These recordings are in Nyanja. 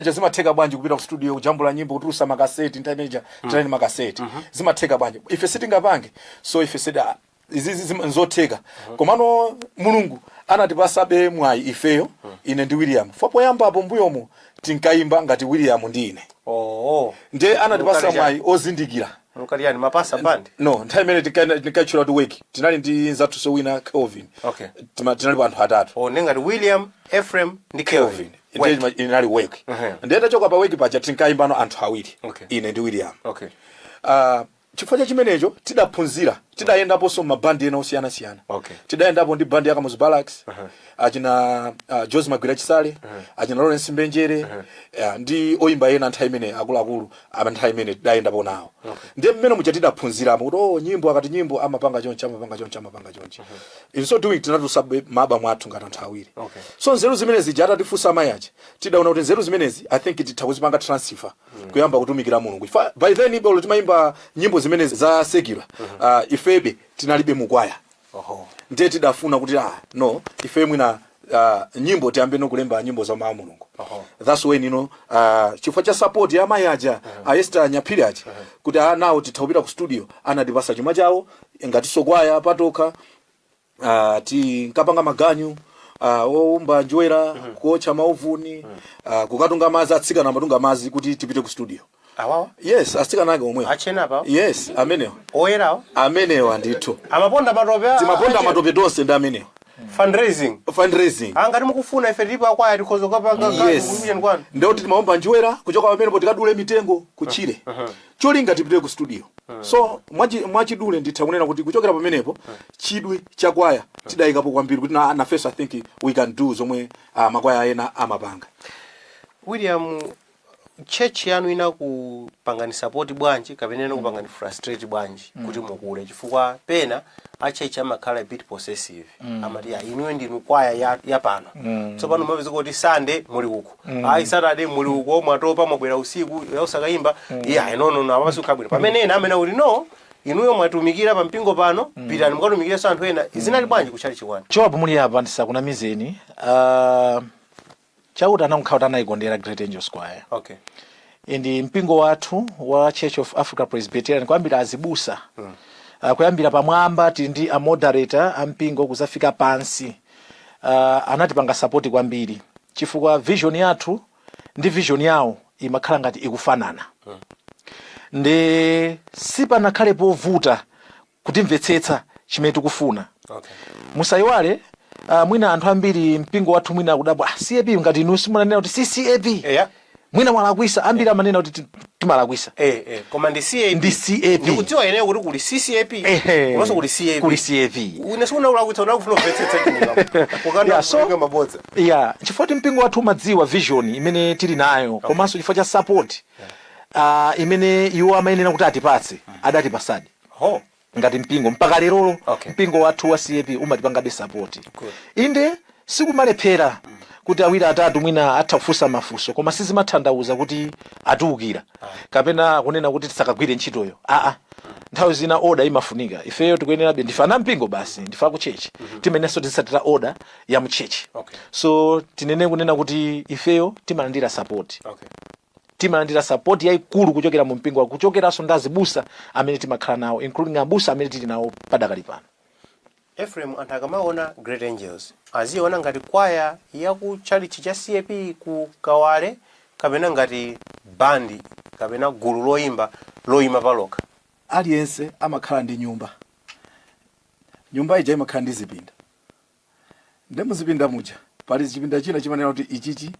Zimatheka bwanji kupita ku studio, kujambula nyimbo, kutulusa makaseti? Nthawi imeneja tinali makaseti. Zimatheka bwanji? Ife sitingapange. So ife sida izizi nzotheka. Komano Mulungu anatipasabe mwayi ifeyo, ine ndi William, fo poyambapo mbuyomo tinkayimba ngati William ndi ine. Ndiye anatipasa mwayi ozindikira. Mukati yani Mapasa Band? No, nthawi imene tinkatchula kuti Weki. Tinali ndi nzathuso wina, Kelvin. Tinalipo anthu atatu. Oh, nengati William, Ephraim ndi Kelvin. Kelvin. Ndiye inali Weki. Ndiye tachoka pa Weki paja tinkayimbano anthu awiri, ine ndi William. Chifukwa cha chimenecho tidaphunzira, tidayendaponso mabandi ena osiyanasiyana. Tidayendapo ndi bandi ya Kamuzu Barracks, achina Jose Magwira Chisale, achina Lawrence Mbenjere, ndi oyimba ena nthawi imene akuluakulu apa nthawi imene tidayendapo nawo. Ndiye mmene muja tidaphunziramo kuti, oh, nyimbo, akati nyimbo amapanga chonchi, amapanga chonchi, amapanga chonchi. In so doing tinatulutsa ma album athu ngati anthu awiri. So nzeru zimene zija atatifunsa amayi aja, tidaona kuti nzeru zimenezi I think titha kuzipanga transfer, kuyamba kutumikira Mulungu. Ifa by then ibolo timayimba nyimbo zimenezi za secular, ifebe tinalibe mukwaya. Ndiye tidafuna kuti, ah, no, ife mwina nyimbo tiyambe nokulemba nyimbo za mawu a Mulungu. That's when chifukwa cha support ya amayi aja, a Esther Nyaphiri aja, kuti ah, nawo titha kupita ku studio, anatipasa chuma chawo ngatinso kwaya patokha. Tinkapanga maganyu owumba njerwa, kuotcha mauvuni, kukatunga madzi. Atsikana amatunga madzi kuti tipite ku studio. Awawa? Yes, atsikana ake omwewo. Achena pa? Yes, amenewa. Oyerawo? Amenewa ndithu. Amaponda matope? Timaponda matope tonse ndi amenewa. Fundraising? Fundraising. Angati mukufuna, ife tilipo akwaya, tikhoza kukapanga. Yes, ndekuti timaomba njerwa, kuchoka pamenepo tikadule mitengo kutchire, cholinga tipite ku studio. So mwachidule nditha kunena kuti kuchokera pamenepo chidwi chakwaya tidayikapo kwambiri kuti nafenso I think we can do zomwe makwaya ena amapanga. William, church yanu inakupangani support bwanji kapena inakupangani frustrate bwanji kuti mukule? Chifukwa pena a church amakhala a bit possessive, amati, "Ah, inuyo ndinu kwaya ya pano." Tsopano mapeza kuti Sunday muli uku, ayi, Saturday muli uko, mwatopa, mwabwera usiku yausakayimba. Yeah, no, apa sikukhala bwino. Pamene ena amene kuti, "No, inuyo mwatumikira pa mpingo pano, pitani mukatumikirenso anthu ena." Zinali bwanji ku church kwanu? Joab, muli apa, ndisakunamizeni, chakuti anakukhala kuti anayikondera Great Angels Choir. And mpingo wathu wa Church of Africa Presbyterian, kuyambira azibusa, kuyambira pamwamba tili ndi a moderator ampingo kuzafika pansi, anatipanga support kwambiri chifukwa vision yathu ndi vision yawo imakhala ngati ikufanana. Ndi sipanakhale povuta kutimvetsetsa chimene tikufuna. Musayiwale, mwina anthu ambiri mpingo wathu mwina akudabwa, ah, CAP, ngati inu simunanena kuti CCAP, mwina mwalakwisa. Ambiri amanena kuti timalakwisa. Eh, koma ndi CAP. Ndi CAP. Ndikudziwa ineyo kuti kuli CCAP komanso kuli CAP. Kuli CAP. Ine sikunakulakwitsa, unakufuna kumvetsetsa chilungamo kukana kulenga mabodza. Yeah, chifukwa kuti mpingo wathu umadziwa vision imene tili nayo, komanso chifukwa cha support imene iwo amayenera kuti atipatse, adatipasadi ngati mpingo mpaka lerolo. Mpingo wathu wa CAP umatipangabe support. Inde, sikumalephera kuti awiri atatu mwina atha kufunsa mafunso, koma sizimatanthauza kuti atiukira kapena kunena kuti tisakagwire ntchitoyo. Aa, nthawi zina order imafunika. Ifeyo tikuyenerabe, ndife ana mpingo basi, ndife aku church, timenenso tizitsatira order ya mu church. So tinene kunena kuti ifeyo timalandira support. Timalandira support yayikulu kuchokera mu mpingo, kuchokeranso ndi azibusa amene timakhala nawo, including abusa amene tili nawo padakali pano. Ephraim, anthu akamaona Great Angels aziona ngati kwaya ya ku chalichi cha CAP ku Kawale kapena ngati bandi kapena gulu loyimba loyima palokha? Aliyense amakhala ndi nyumba. Nyumba ija imakhala ndi zipinda. Nde muzipinda muja pali chipinda china chimanena kuti ichichi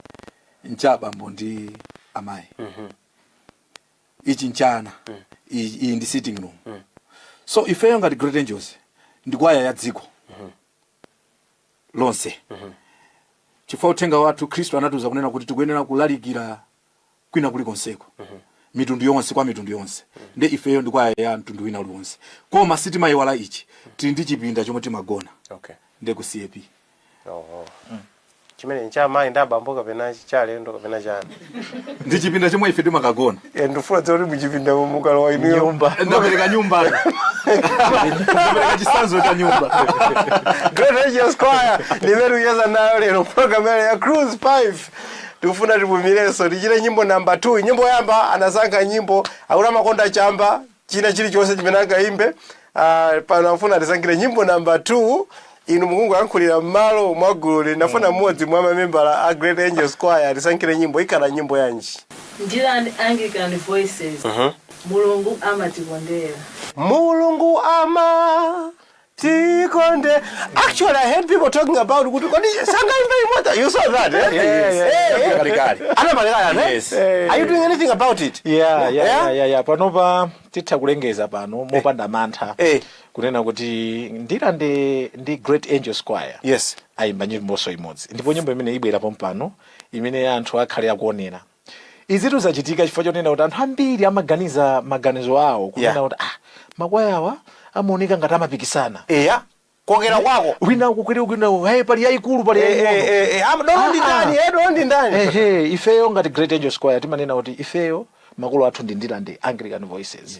ncha abambo ndi amayi, ichi nchana, iyi ndi sitting room. So ifeyo ngati Great Angels ndi kwaya ya dziko lonse, chifukwa uthenga wathu, Khristu anatiuza kunena kuti tikuyenera kulalikira kwina kulikonseko, mitundu yonse, kwa mitundu yonse. Ndi ifeyo ndi kwaya ya mtundu wina uliwonse, koma sitimayiwala ichi: tili ndi chipinda chomwe timagona, ndi ku CAP. Oh. Chimene ncha amayi ndi abambo kapena chalendo kapena chani? Ndi chipinda chomwe ife timakagona. Ndifuna kuti muchipinda mukalowa inuyo. Nyumba. Ndapereka nyumba, ndapereka chitsanzo cha nyumba. Great Angels Choir ndimene tikucheza nayo lero, program ya Cruise 5. Tikufuna tipumirenso, tichite nyimbo namba 2. Nyimbo yamba anasankha nyimbo akuti amakonda chamba china chilichonse chimene angaimbe. Pano afuna tisankhire nyimbo namba 2. Inu mukungoyankhulira m'malo mwa gulu. Ndafuna mmodzi mwa mamembala a Great Angels Choir atisankhire nyimbo. Ikhala nyimbo yanji? Ndirande Anglican Voices, Mulungu Amatikondera. Mulungu ama tikonde. Actually, I heard people talking about kuti kodi sangaimbe imodzi. You saw that, eh? Yes. Eh. Kalekale. Anamalekale, eh? Yes. Are you doing anything about it? Yeah. Yeah. Panopa titha kulengeza pano mopanda mantha kunena kuti Ndirande ndi Great Angels Choir ayimba nyimbonso imodzi, ndipo nyimbo imene ibwera pompano imene anthu akhale akuonera. Izitu zachitika chifukwa chonena kuti anthu ambiri amaganiza maganizo awo kunena kuti makwayawa amaoneka ngati amapikisana. Eya, kokera kwako. Wina kukwera, wina, hey, pali yayikulu, pali yaying'ono. Dolo ndi ndani? Dolo ndi ndani? Ehe, ifeyo ngati Great Angels Choir timanena kuti ifeyo makolo athu ndi Ndirande Anglican Voices.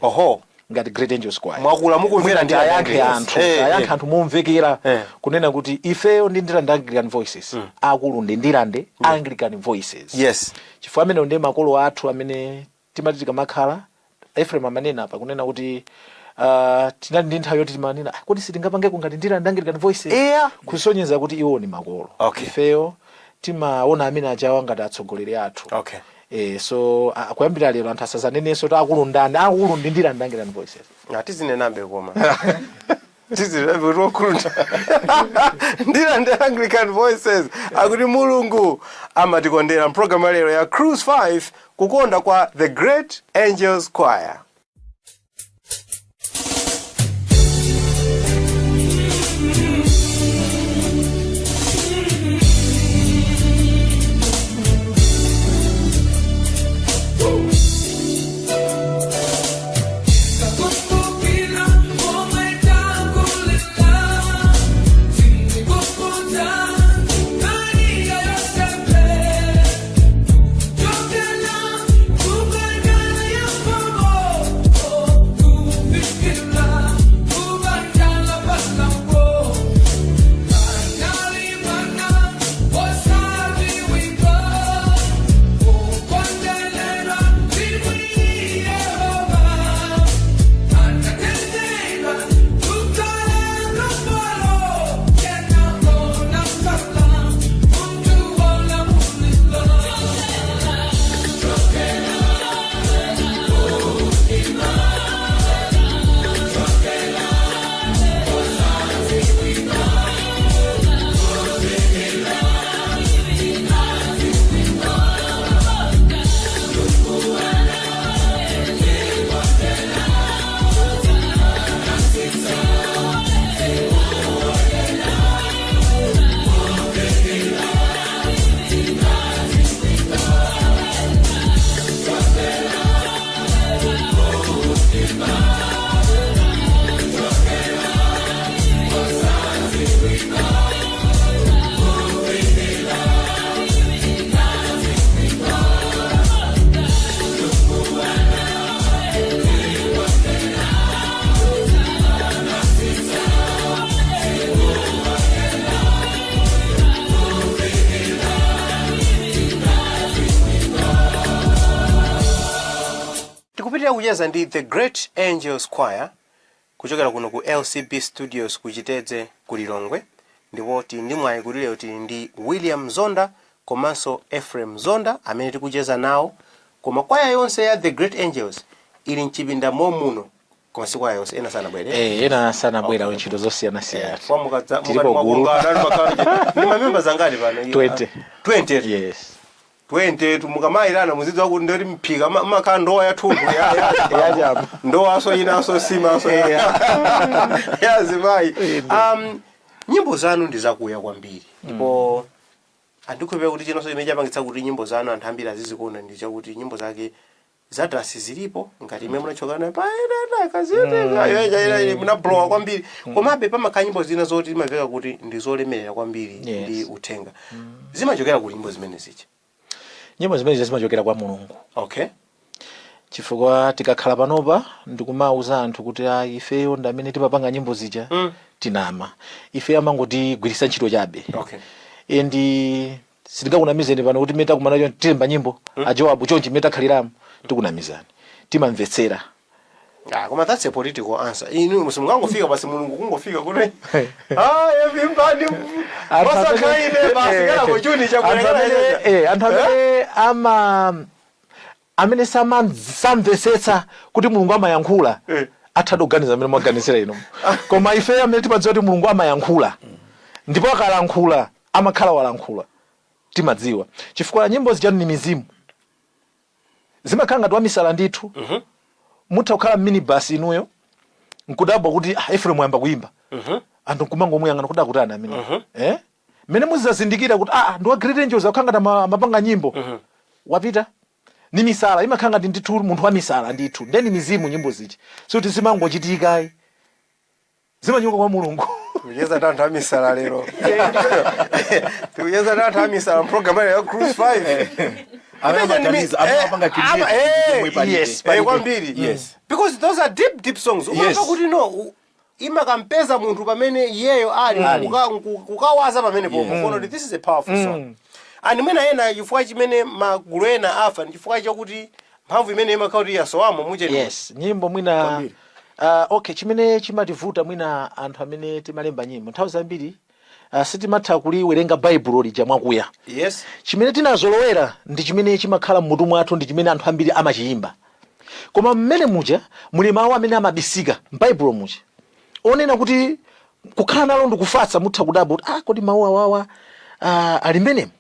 Ngati Great Angels Choir Mwakula mukumvera Mwina Ndirande ayankhe Anglicans. anthu, ayankhe anthu momvekera kunena kuti ifeyo ndi Ndirande Anglican Voices, akulu ndi Ndirande Anglican Voices, chifukwa amene ndi makolo athu amene timati tikamakhala. Ephraim amanena apa kunena kuti tinali ndi nthawi yoti timanena, "Ah, kodi sitingapangeko ngati Ndirande Anglican Voices?" Kusonyeza kuti iwo ni makolo. Ifeyo timaona amene ajawa ngati atsogoleri athu. So kuyambira lero anthu asazanenenso kuti akulu ndani, akulu ndi Ndirande Anglican Voices. Atizinenambe, koma tizinenambe kuti wakulu Ndirande Anglican Voices. Akuti Mulungu Amatikondera, mpulogalamu ya lero ya Cruise 5, kukonda kwa The Great Angels Choir. Kumbukila ometakulila sindikukuta kani ya Yosefe Jokela kubangala Yakobo kufikila kubangala Farao Analimana osaliwika kukondelela ndimwi Yehova Anatendeka kukala kapolo kenako nakala muntu wolamulila. Tikupitirira kucheza ndi The Great Angels Choir kuchokera kuno ku LCB Studios ku Chitedze ku Lilongwe, ndipo tili ndi mwayi kuti lero tili ndi William Zonda komanso Ephraim Zonda amene tikucheza nawo, koma kwaya yonse ya The Great Angels ili mchipinda momuno, koma si kwaya yonse, ena sanabwere. Ena sanabwera, ntchito zosiyanasiyana. Kwa mukadza Tilipo mukati gulu. Mwakonga ndi mamemba zangati pano? 20. 20? Yes. 20 tu. Mukamayirana muzidziwa kuti ndoti mphika makhala ndowa yathunthu Yachapa. ndowaso inaso simaso yazimayi. Nyimbo zanu ndi zakuya kwambiri, ndipo andikhulupirira kuti chinonso chimene chapangitsa kuti nyimbo zanu anthu ambiri azizikonda ndi chakuti nyimbo zake zadansi zilipo, ngati imene munachokana paenata munablowa kwambiri. Komabe pamakhala nyimbo zina zoti zimamveka kuti ndi zolemerera kwambiri ndi uthenga. Zimachokera ku nyimbo zimene zicha? Nyimbo zimene zimachokera kwa Mulungu, chifukwa tikakhala panopa ndikumauza anthu kuti ah, ifeyo ndi amene timapanga nyimbo zija, tinama. Ifeyo amangotigwiritsa ntchito chabe. And Sindingakunamizeni pano kuti mmene takumana chonchi tilemba nyimbo, a Joab, chonchi mmene takhaliramo, tikunamizani. Timamvetsera. Ah, koma that's a political answer. Inu simungangofika basi, Mulungu kungofika kuti, "Ah, imbani." Anthu Wasakhaine basi kana kuchuni anthu amene anthu amene ama amene samvetsetsa kuti Mulungu amayankhula atha kuganiza amene mwaganizira ino, koma ife amene timadziwa kuti Mulungu amayankhula ndipo akalankhula amakhala walankhula, timadziwa chifukwa nyimbo zijanu ni mizimu, zimakhala ngati wamisala ndithu. Mutha kukhala minibus inuyo nkudabwa kuti, "Ah, Ephraim wayamba kuyimba." Anthu nkumangomuyang'ana kuti akutani amene, eh? Mmene muzazindikira kuti, "Ah, ndi wa Great Angels, akukhala ngati amapanga nyimbo," wapita ni misala. Imakhala ngati ndithu munthu wa misala ndithu, ndeni mizimu. Nyimbo zichi sikuti zimangochitika, zimachoka kwa Mulungu. Tikucheza ndi anthu amisala lero, tikucheza ndi anthu amisala mpulogalamu ya Cruise 5. Amene amaganiza, amene amapanga create chomwe palibe. Palibe. Kwambiri. Because those are deep, deep songs. Umamva kuti no, imakampeza munthu pamene iyeyo ali, kukawaza pamene popo, kuona kuti this is a powerful song. And mwina ena chifukwa chimene magulu ena afa ndi chifukwa chakuti mphamvu imene imakhala kuti yasowamo mucheni. Yes, nyimbo mwina Kwambiri. Okay, chimene chimativuta mwina anthu amene timalemba nyimbo nthawi zambiri, sitimatha kuliwerenga Baibulo lija mwakuya. Chimene tinazolowera ndi chimene chimakhala mmutu mwathu, ndi chimene anthu ambiri amachiyimba, koma mmene muja muli mawu amene amabisika m'Baibulo muja onena kuti kukhala nalo ndikufatsa. Mutha kudabwa kuti, "Ah, kodi mawu awawa ali mmenemu?"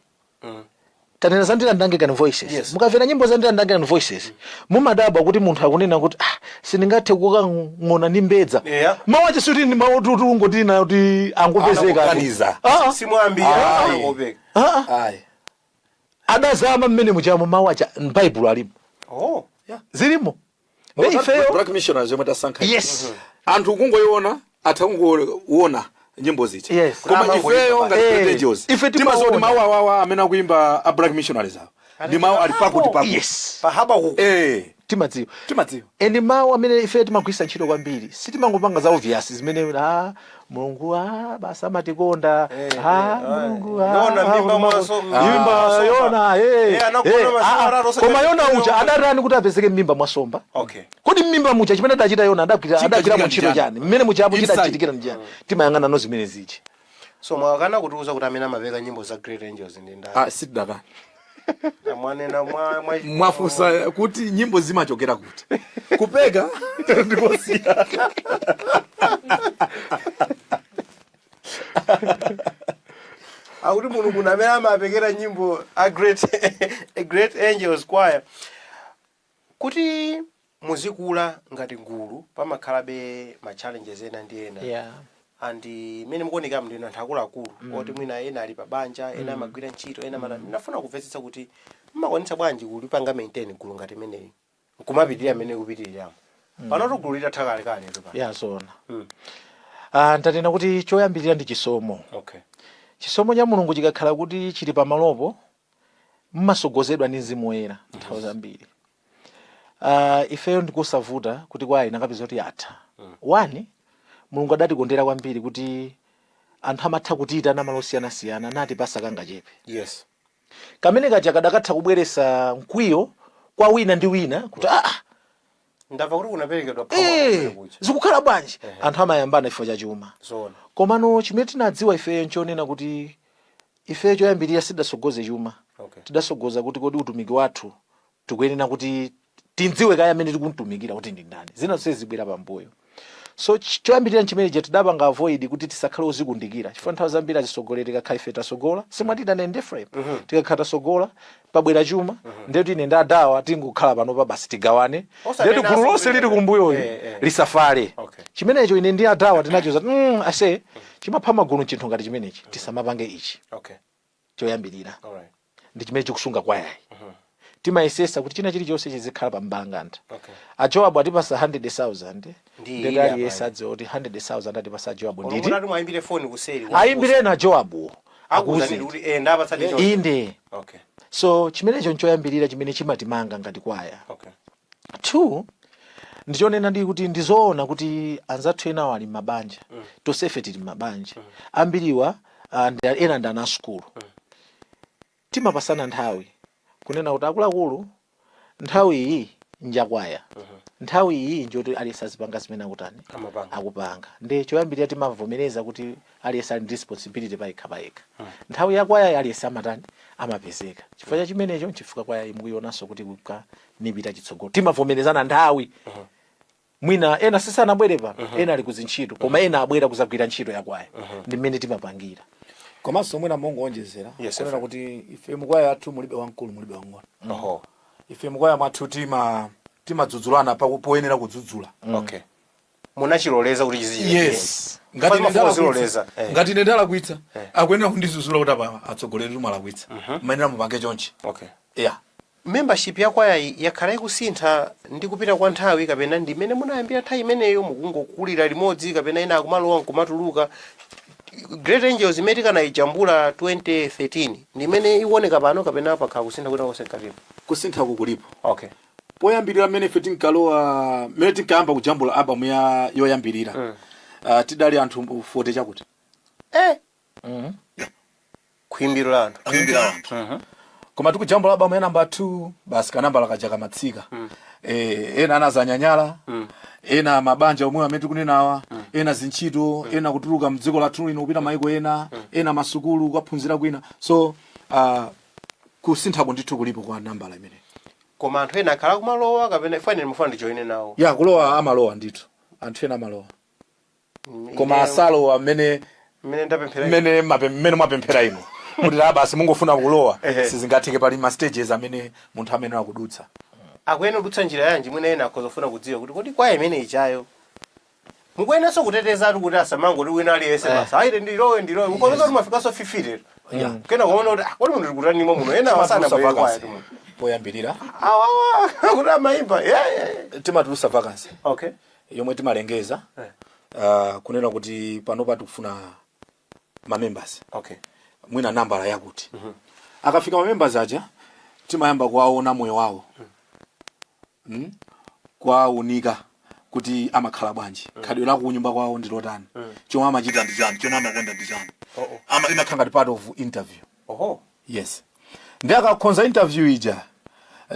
Tanena za Ndirande Anglican Voices. Mukamvera nyimbo za Ndirande Anglican Voices, mumadabwa kuti munthu akunena kuti, "Ah, sindingathe kukang'ona ndi mbedza." Mawu ache sikuti ndi mawu oti ungotina kuti angopezeka. Anakuganiza. Ah, ah. Simwambira. Ayi. Anangopeka. Ah, ah. Ayi. Adazama mmene muchamo, mawu acha m'Baibulo alimo. Zilimo. Ndi ifeyo Black Missionaries yomwe tasankha. Anthu kungoiona, atha kungoona nyimbo zicha. Koma Kama ifeyo ngoimba. ngati Great Angels Ife timadziwa kuti timaona. mawu awawa amene akuimba a Black Missionaries awa ndi mawu ali pakuti pakuti. Pahabakuku. Timadziwa. Timadziwa. And mawu amene ife timagwiritsa ntchito kwambiri, sitimangopanga za obvious zimene, "Ah, Mulungu, ah, basi amatikonda." Ah, Mulungu, ah, Yona ah, m'mimba imba mwa Yona, anagona masiku 3 koma Yona uja adatani kuti apezeke m'mimba mwa nsomba? Kodi m'mimba muja chimene adachita Yona, adagwira Chikachitika adagwiramo ntchito ndi chani? chani mmene muchapo? Inside. Chidachitikira ndi chani? Timayang'ana no zimene zichi. So mwakana kutiuza kuti amene amapeka nyimbo za Great Angels ndi ndani? Ah, sitidakana. Mwanena mwa Mwafunsa kuti nyimbo zimachokera kuti. Kupeka ndikosiya. Akuti Mulungu amene amapekera nyimbo a Great Angels Choir. Kuti muzikula ngati gulu, pamakhalabe ma challenges ena ndi ena. And mmene mukuonekamo ndinu anthu akuluakulu oti mwina ena ali pa banja, ena amagwira ntchito, ena amata. Ndinafuna kumvetsetsa kuti mmakwanitsa bwanji kulipanga maintain gulu ngati imeneyi nkumapitirira mmene kupitiriramo panotu, gulu litatha kalekale tu pano. Ya, zoona. Ah, ndanena kuti choyambirira ndi chisomo. Chisomo cha Mulungu chikakhala kuti chili pamalopo, mmasogozedwa ndi Mzimu Woyera nthawi zambiri. Ifeyo ndikusavuta kuti kwa ine akapeza kuti atha. One, Mulungu adatikondera kwambiri kuti anthu amatha kutiyitana malo osiyanasiyana natipasa kangachepe. Kamene kaja kadakatha kubweresa mkwiyo kwa wina ndi wina kuti, "Aa." Ndamva kuti kunaperekedwa power kumene kuja. Zikukhala bwanji? Anthu amayambana chifukwa cha chuma. Komano chimene tinadziwa ifeyo nchonena kuti ifeyo choyambirira sidasogoze chuma. Tidasogoza kuti kodi utumiki wathu tikuyenera kuti tindziwe kaya amene tikumtumikira kuti ndi ndani, zina zonse zibwera pambuyo. So choyambirira nchimenechi, tidapanga avoid kuti tisakhale ozikundikira, chifukwa nthawi zambiri atsogoleri tikakhala ife tasogola, simwatitane ndi frame, tikakhala tasogola pabwera chuma, ndiye kuti ine ndi adawa tingokhala panopa basi tigawane, Osanena ndiye gulu lonse lili kumbuyoyi lisafale. Chimenecho ine ndi adawa tinachoza, ase chimapha magulu chinthu ngati chimenechi, tisamapange ichi. Choyambirira ndi chimene chikusunga kwayayi. Timayesesa kuti china chilichonse chizikhala pa mbalanganda. A Joab atipasa 100,000. Ndi ndeti ili aliyense apa. adziwa kuti 100,000 atipasa a Joab nditi. Nditi mwayimbire foni kuseri. Ayimbireni a Joabuwo. Akuwuzani Akuwuzeni kuti ndapatsani choncho. Inde. So chimenecho nchoyambirira chimene chimatimanga ngati kwaya. Two, ndichonena ndi kuti ndizoona kuti anzathu enawo ali m'mabanja, tonsefe tili m'mabanja, ambiriwa ena ndi ana asukulu. Timapasana nthawi, kunena kuti akuluakulu, nthawi iyi njakwaya, nthawi iyi njoti aliyense azipanga zimene akutani, Amapanga. akupanga. Ndi choyambirira timavomereza kuti aliyense ali ndi responsibility payekha payekha. Nthawi ya kwaya aliyense amatani, amapezeka. Chifukwa cha chimenecho nchifukwa kwaya mukuyionanso kuti kuka nipita chitsogolo. Timavomerezana nthawi. Mwina ena sisanabwere pano, ena ali kuzintchito, koma ena abwera kuzagwira ntchito ya kwaya. Ndi mmene timapangira. Komanso mwina mongoonjezera, kunena kuti ife mukwaya yathu mulibe wamkulu, mulibe wang'ono. Ife mukwaya mwathu timadzudzulana poyenera kudzudzula. Okay, munachiloleza kuti chizichita? Yes. Ngati ine Ngati ndalakwitsa, ziloleza. ngati ine ndalakwitsa, akuyenera kundidzudzula kuti apa atsogoleri mwalakwitsa, mayenera mupange chonchi. Yeah. Membership ya kwaya iyi yakhala ikusintha ndi kupita kwa nthawi, kapena ndi imene munayambira nthawi imeneyo, mukungokulira limodzi, kapena ena akumalowa nkumatuluka? Great Angels imene tikanayijambula 2013 ndi imene ikuoneka pano, kapena pakhala kusintha kwina konse mkatimo? Kusinthaku kulipo. Poyambirira mmene ife tinkalowa, mmene tinkayamba kujambula album ya yoyambirira, tidali anthu 40 chakuti. Khwimbiro la anthu. Khwimbi la anthu. Koma tikujambula album ya number 2, basi kanambala kaja kamatsika. Ena anazanyanyala, ena mabanja omwe amene tikunenawa, ena zintchito, ena kutuluka mdziko lathu lino kupita maiko ena, ena masukulu kukaphunzira kwina. So kusinthako ndithu kulipo kwa nambala imene. Koma anthu ena akhala kumalowa, kapena ifanire mufana ndijoine nawo? Ya, kulowa amalowa ndithu, anthu ena amalowa, koma asalowa mmene mmene ndapemphera. Mmene mwapemphera inu kuti la basi mungofuna kulowa, sizingatheke. Pali ma stages amene munthu amene akudutsa. Akuyenera kudutsa njira yanji? Mwina ena akhoza kufuna kudziwa kuti kodi kwaya imene ichayo mukuyeneranso kutetezatu kuti asamangoti wina aliyense basi aite ndilowe ndilowe. Mukhoza kuti mafikanso 50 kena kuona kuti ah, kodi munthu tikutanimo muno, ena Timatulusa asanabwere kwaya vacancy tumu poyambirira. Awa awa kuti amayimba, yeah. Timatulusa vacancy yomwe timalengeza, kunena kuti panopa tikufuna ma members, mwina nambala yakuti. Akafika ma members aja, timayamba kuwaona moyo wawo, Kuwaunika kuti amakhala bwanji, khalidwe la kunyumba kwawo ndi lotani, chomwe amachita ndi chani, chomwe amakonda ndi chani. Imakhala ngati part of interview. Yes, ndi akakhonza interview ija,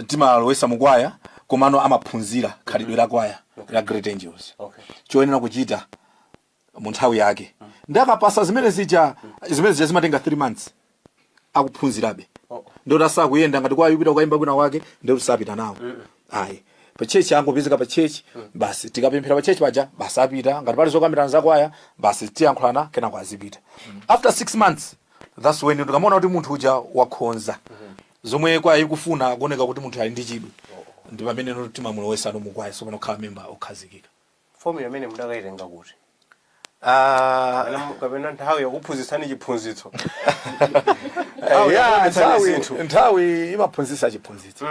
timalowesa mukwaya, komano amaphunzira khalidwe la kwaya la Great Angels, choyenera kuchita mu nthawi yake. Ndi akapasa zimene zija, zimene zija zimatenga 3 months akuphunzirabe. Ndoti asakuyenda ngati kwaya kupita kukayimba kwina kwake, ndoti sapita nawo ayi. Pa church angopezeka pa church basi, tikapemphera pa church paja basi apita. Ngati pali zokambirana za kwaya basi tiyankhulana, kenako azipita. After 6 months, that's when tikamaona kuti munthu uja wakhonza zomwe kwaya ikufuna, kuoneka kuti munthu ali ndi chidwi, ndi pamene no timamulowesano mukwaya, so panokhala member okhazikika. Formula imene mudakayitenga kuti? Kapena nthawi yakuphunzitsani chiphunzitso? Yeah, Yakuphunzitsani zinthu. Nthawi imaphunzitsa chiphunzitso.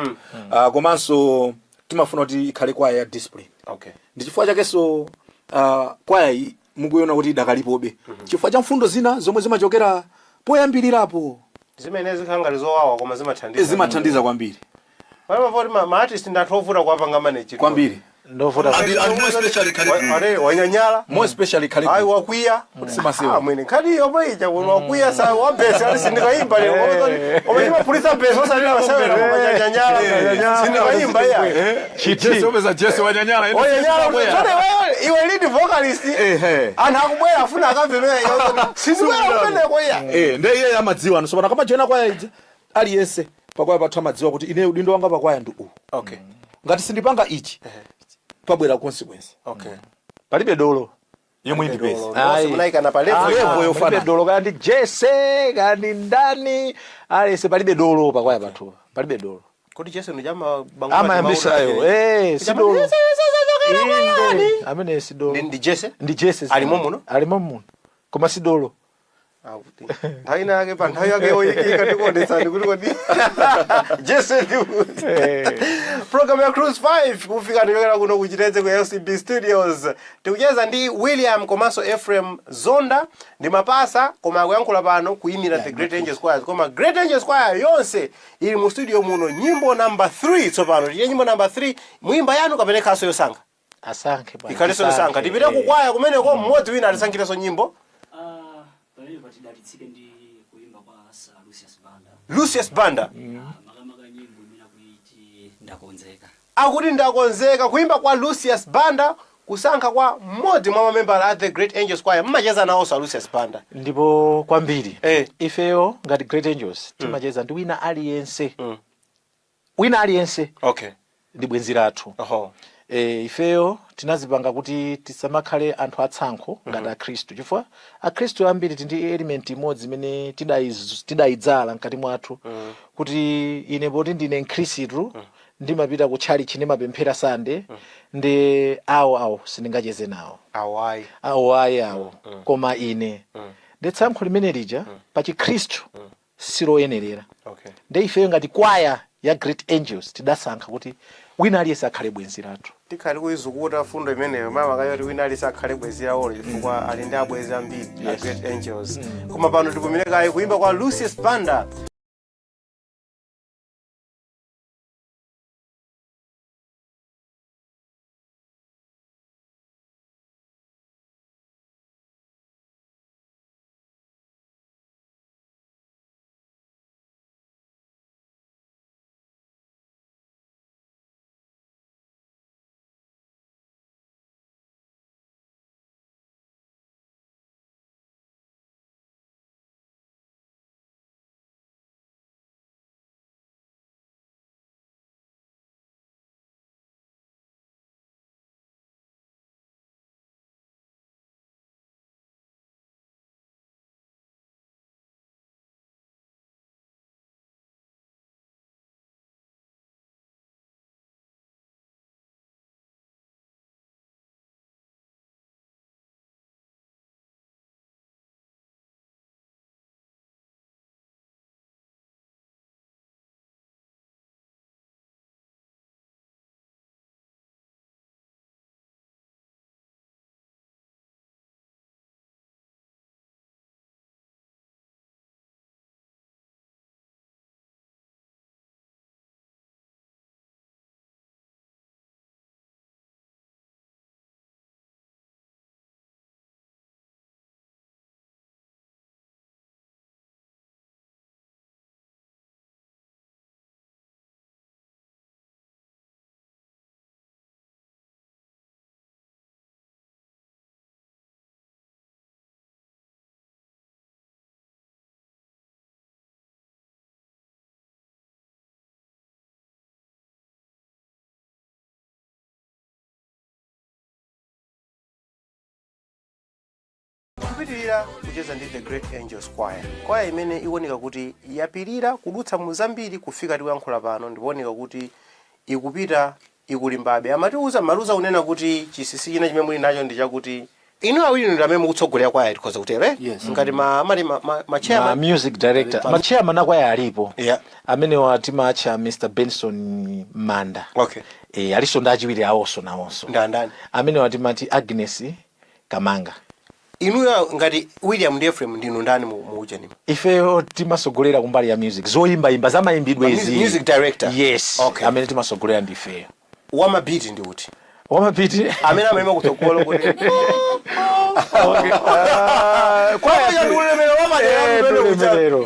Komanso timafuna kuti ikhale kwaya ya discipline. Ndi chifukwa chakenso kwaya iyi mukuiona kuti idakalipobe, chifukwa cha mfundo zina zomwe zimachokera poyambirirapo. Zimene zikhala ngati zowawa koma zimathandiza. Zimathandiza kwambiri. Pamene ma artist ndi anthu ovuta kuwapanga manage. Kwambiri. Ndovuta. And more especially khale gulu. Are wanyanyala. More especially khale Ayi, wakwiya. Simasiwa. Ah, mwene nkhani yomwe ija kuno wakwiya sa wabesi ali sindikayimba lero, koma imaphulitsa besi osalira masewera, koma chanyanyala sindikayimba iya. Jesse, opeza Jesse wanyanyala. Wanyanyala tsono iwe lead vocalist, anthu akubwera afuna akamvemera, sindibwera kumeneko iya. Nde iye amadziwa so pano akamajoina kwaya ija, aliyense pakwaya pathu amadziwa kuti ine udindo wanga pakwaya ndi uwu. Ngati sindipanga ichi, pabwera consequence. Palibe dolo. Yomwe indipeza. Nonse munayikana pa level. Ah, level yofanana. Palibe dolo, kaya ndi Jesse kaya ndi ndani, aliyense palibe dolo pakwaya pathu, palibe dolo. Kodi Jesse nujama? Amayambisayo, si dolo. Inde, amene si dolo. Ndi Jesse? Ndi Jesse. Alimo muno? Alimo muno, koma si dolo. Nthawi ina yake, pa nthawi yake yoyikika, ndikuonetsani kuti kodi Jesse ndi uti. Program ya Cruise 5 kufika ndikokera kuno kuchitedze ku LCB Studios. Tikucheza ndi William komanso Ephraim Zonda, ndi mapasa, koma akuyankhula pano kuyimira the Great Angels Choir. Koma Great Angels Choir yonse ili mu studio muno. Nyimbo number 3 tsopano, tiye nyimbo number 3. Muimba yanu kapena ikhalenso yosankha? Asankhe bwana. Ikhalenso yosankha. Tipite kukwaya kumeneko, mmodzi wina atisankhirenso nyimbo. Ah, pamene patidalitsike ndi kuimba kwa Ndipasa Lucius Banda. Lucius Banda. Makamaka nyimbo imene akuiti Ndakonzeka. Akuti Ndakonzeka, kuimba kwa Lucius Banda, kusankha kwa mmodzi mwa mamembala a The Great Angels Choir. Mmacheza nawonso a Lucius Banda? Ndipo kwambiri. Eh. Ifeyo ngati Great Angels timacheza ndi wina aliyense. Wina aliyense ndi bwenzi lathu. Ifeyo tinazipanga kuti tisamakhale anthu atsankho ngati akhristu, chifukwa akhristu ambiri tindi element imodzi imene tidayidzala mkati mwathu, kuti ine poti ndine mkhristu, ndimapita ku tchalitchi, ndimapemphera Sande, ndi awo awo sindingacheze nawo. Awayi. Awo ayi, awo. Koma ine ndi tsankho limene lija pa chikhristu siloyenerera. Ndi ifeyo ngati kwaya ya Great Angels tidasankha kuti wina aliyense akhale bwenzi lathu. Tikhali kuizukuta fundo imeneyo, mama kayoti wina aliyense akhale bwenzi lawolo, chifukwa ali ndi abwenzi ambiri a Great Angels. Koma pano tipumire kaye, kuimba kwa Lucius Banda. Kupitirira kucheza ndi The Great Angels Choir, kwaya imene ikuoneka kuti yapirira kudutsa mu zambiri kufika tikuyankhula pano, ndikuoneka kuti ikupita ikulimbabe. Amatiuza maluza kunena kuti chinsinsi china chimene muli nacho ndi chakuti inu awiri ndi amene mukutsogolera kwaya, tikhoza kutero, eh? Yes. Ngati ma amati ma ma chairman. Music director, ma chairman akwaya alipo. Amene timatcha Mr Benson Manda. Alinso ndi achiwiri awonso nawonso. Ndi andani? Amene timati Agnes Kamanga. Inuyo ngati William ndi Ephraim ndinu ndani mu ujenimo? Ifeyo timasogolera kumbali ya music, zoyimbayimba, zamayimbidwe izi. Music director. Yes. Okay. Amene timasogolera ndi ifeyo. Wama beat ndi uti? Wama beat? Amene amayima kutsogolo kuti Okay. Kwaya Ulemerero.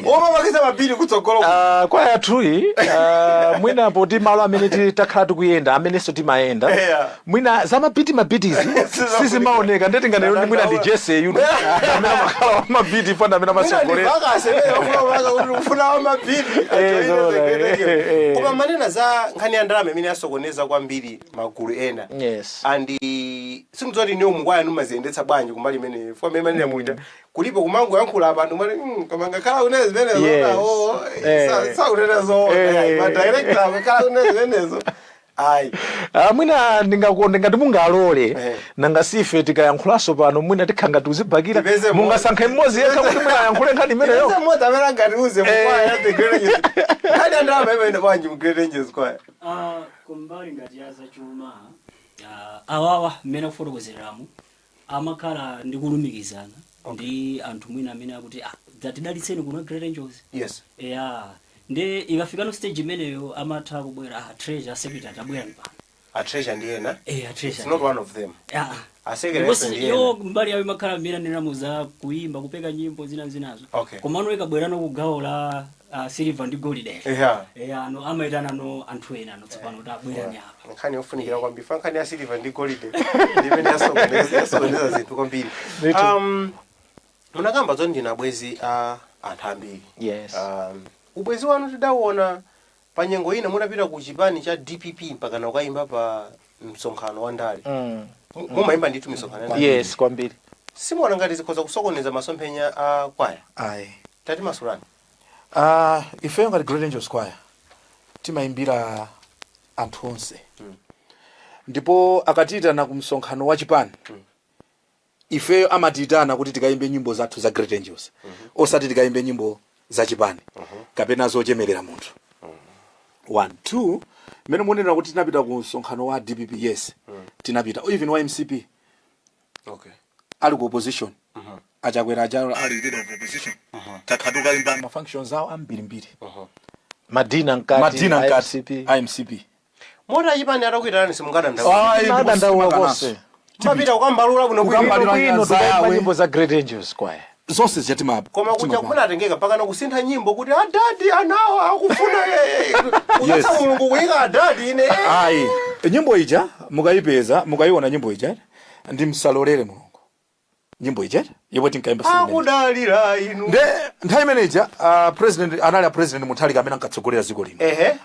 Omamakisa ma beat kutsogolo. Kwaya yathuyi, mwina poti malo amene takhala tikuyenda, amenenso timayenda, mwina za ma beat, ma beat izi sizimaoneka, ndeti nganero ndi mwina ndi Jesse yuno amene amakhala wa ma beat fana amene amasogolera. Ufuna wama beat. Zoona, Koma manena za nkhani ya ndalama imene yasokoneza kwambiri magulu ena, and sindidzoti niwo mukwaya numaziyendetsa bwanji kumbali imeneyo, funa mmene manena muja kulipo kumangoyankhula apa ndimati koma ngakhala kunena zimenezo, nawo sakunena zoona. Ma director akakhala kunena zimenezo, ayi. Mwina ndingakonde ngati mungalole, nanga sife tikayankhulanso pano mwina tikhala ngati uzibakira, Tipeze mmodzi. mungasankhe mmodzi yekha kuti mwina ayankhule nkhani imeneyo. Tipeze mmodzi amene angatiuze mukwaya ya The Great Angels, nkhani ya ndalama imayenda bwanji mu Great Angels Choir? Kumbali ngati ya zachuma, awawa mmene akufotokozeramo amakhala ndi kulumikizana ndi anthu mwina amene akuti, ah, dzatidalitseni kuno Great Angels. Ya, ndi ikafikano stage imeneyo amatha kubwera, ah, treasurer, secretary, tabwera pano. A treasurer ndi ena? Eh, a treasurer. It's not one of them? Ah. A secular Ndipo ndi ena. iwo mbali yawo imakhala mmene anenera za kuimba, kupeka nyimbo zina zinazo. Komano ikabwerano ku gawo la silver ndi golide, ano amaitana no anthu ena ano tsopano kuti abwerani apa. Nkhani yofunikira kwambiri, fa nkhani ya silver ndi golide ndimene yasokoneza zinthu kwambiri. Munakamba zoti ndinu abwezi a anthu ambiri. Yes. Ubwezi wanu tidauona pa nyengo ina mutapita ku chipani cha DPP mpaka ukayimba pa msonkhano wa ndale. Mumayimba ndithu misonkhano ya ndale? Yes, kwambiri. Simuona ngati zikhoza kusokoneza masomphenya a kwaya? Ayi. Tati masulani. Ifeyo ngati Great Angels Choir timayimbira anthu onse, ndipo akatiyitana ku msonkhano wa chipani, ifeyo amatiyitana kuti tikayimbe nyimbo zathu za Great Angels, osati tikayimbe nyimbo za chipani kapena zochemerera munthu. One, two, mmene munena kuti tinapita ku msonkhano wa DPP, yes, tinapita, even wa MCP ali ku opposition, Achakwera aja ali leader of opposition, takhala tikayimba ma functions awo ambirimbiri. Madina mkati. Madina mkati. IMCP. IMCP. Moti achipani atakuyitanani simungadandaula? Ayi, ndipo Madandaula sitimakanaso. konse. Mapita kukambalula bwino bwino. Kukambalula. Bwino, Zawe. tikayimba nyimbo za Great Angels Choir. Zonse zichatima. Koma kuja kunatengeka mpaka kusintha nyimbo kuti adadi anawa akufuna kuzatsa Mulungu kuyika adadi ine. Ayi, nyimbo ija mukayipeza, mukayiona nyimbo ija ndi "Msalolere Mulungu", nyimbo ija yomwe tinkayimba siku limene. Akudalira inu. Nde nthawi imene ija president anali a President Mutharika amene ankatsogolera dziko lino.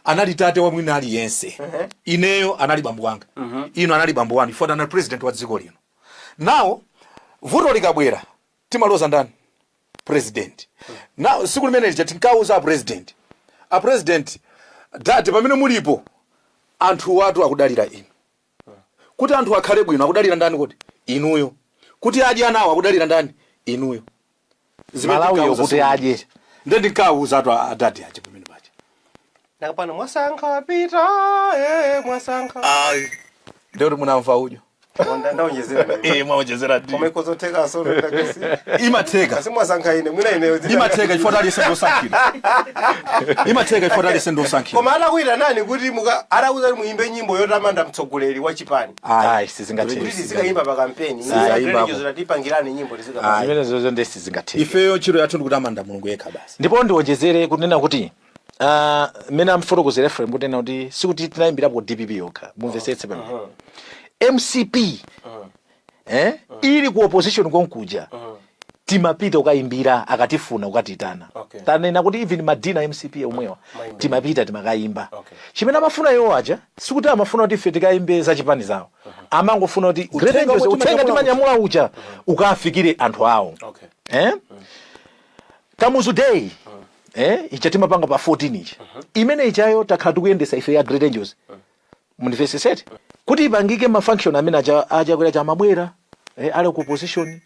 Anali tate wa mwina aliyense. Ineyo anali bambo wanga, ino anali bambo wanu, ifo anali president wa dziko lino. Now vuto likabwera timaloza ndani? President. Now siku limene lija tinkauza a president, "A president, dadi, pamene mulipo anthu watu akudalira inu. Kuti anthu akhale bwino akudalira ndani? Kuti inuyo. Kuti adye anawo akudalira ndani? Inuyo." Zimene Malawiyo tinkauza kuti siku adye. limene. Nde ndinkauza atu adadi aja pamene paja. Nakapano mwasankha pita, mwasankha. Ayi, ndekuti munamva udyo. Ndaonjezera. Eh, mwaonjezera. Koma ikozotheka so. Imatheka. Kasi mwasankha ine, mwina ineyo. Imatheka chifukwa aliyense ndosankhidwa. Imatheka chifukwa aliyense ndosankhidwa. Koma atakuita nani kuti muka atakuza kuti muimbe nyimbo yotamanda mtsogoleri wa chipani, Ayi, sizingatheke. kuti tizikayimba pa kampeni? Sizayimbapo. Tipangirani nyimbo tizikapanga. Zimene zozo ndi sizingatheke. Ifeyo ntchito yathu ndikutamanda Mulungu yekha basi. Ndipo ndiwonjezere kunena kuti mmene amfotokozera Ephraim kunena kuti sikuti tinayimbirapo DPP yokha, mumvetsetse pamene MCP ili ku opposition konkuja timapita kukayimbira akatifuna, kukatitana. Tanena kuti even madina MCP omwewa Mayimbira. timapita timakayimba. Okay. Chimene amafuna iwo aja sikuti amafuna kuti ife tikayimbe za chipani zawo, amangofuna kuti Great Uthenga Angels, omwe uthenga timanyamula. timanyamula uja ukafikire anthu awo. Kamuzu Day, ija timapanga pa 14 ija, imene ichayo takhala tikuyendesa ife ya Great Angels, mundimvetsetse, kuti ipangike ma function amene aja achakwera chamabwera, ali ku opposition,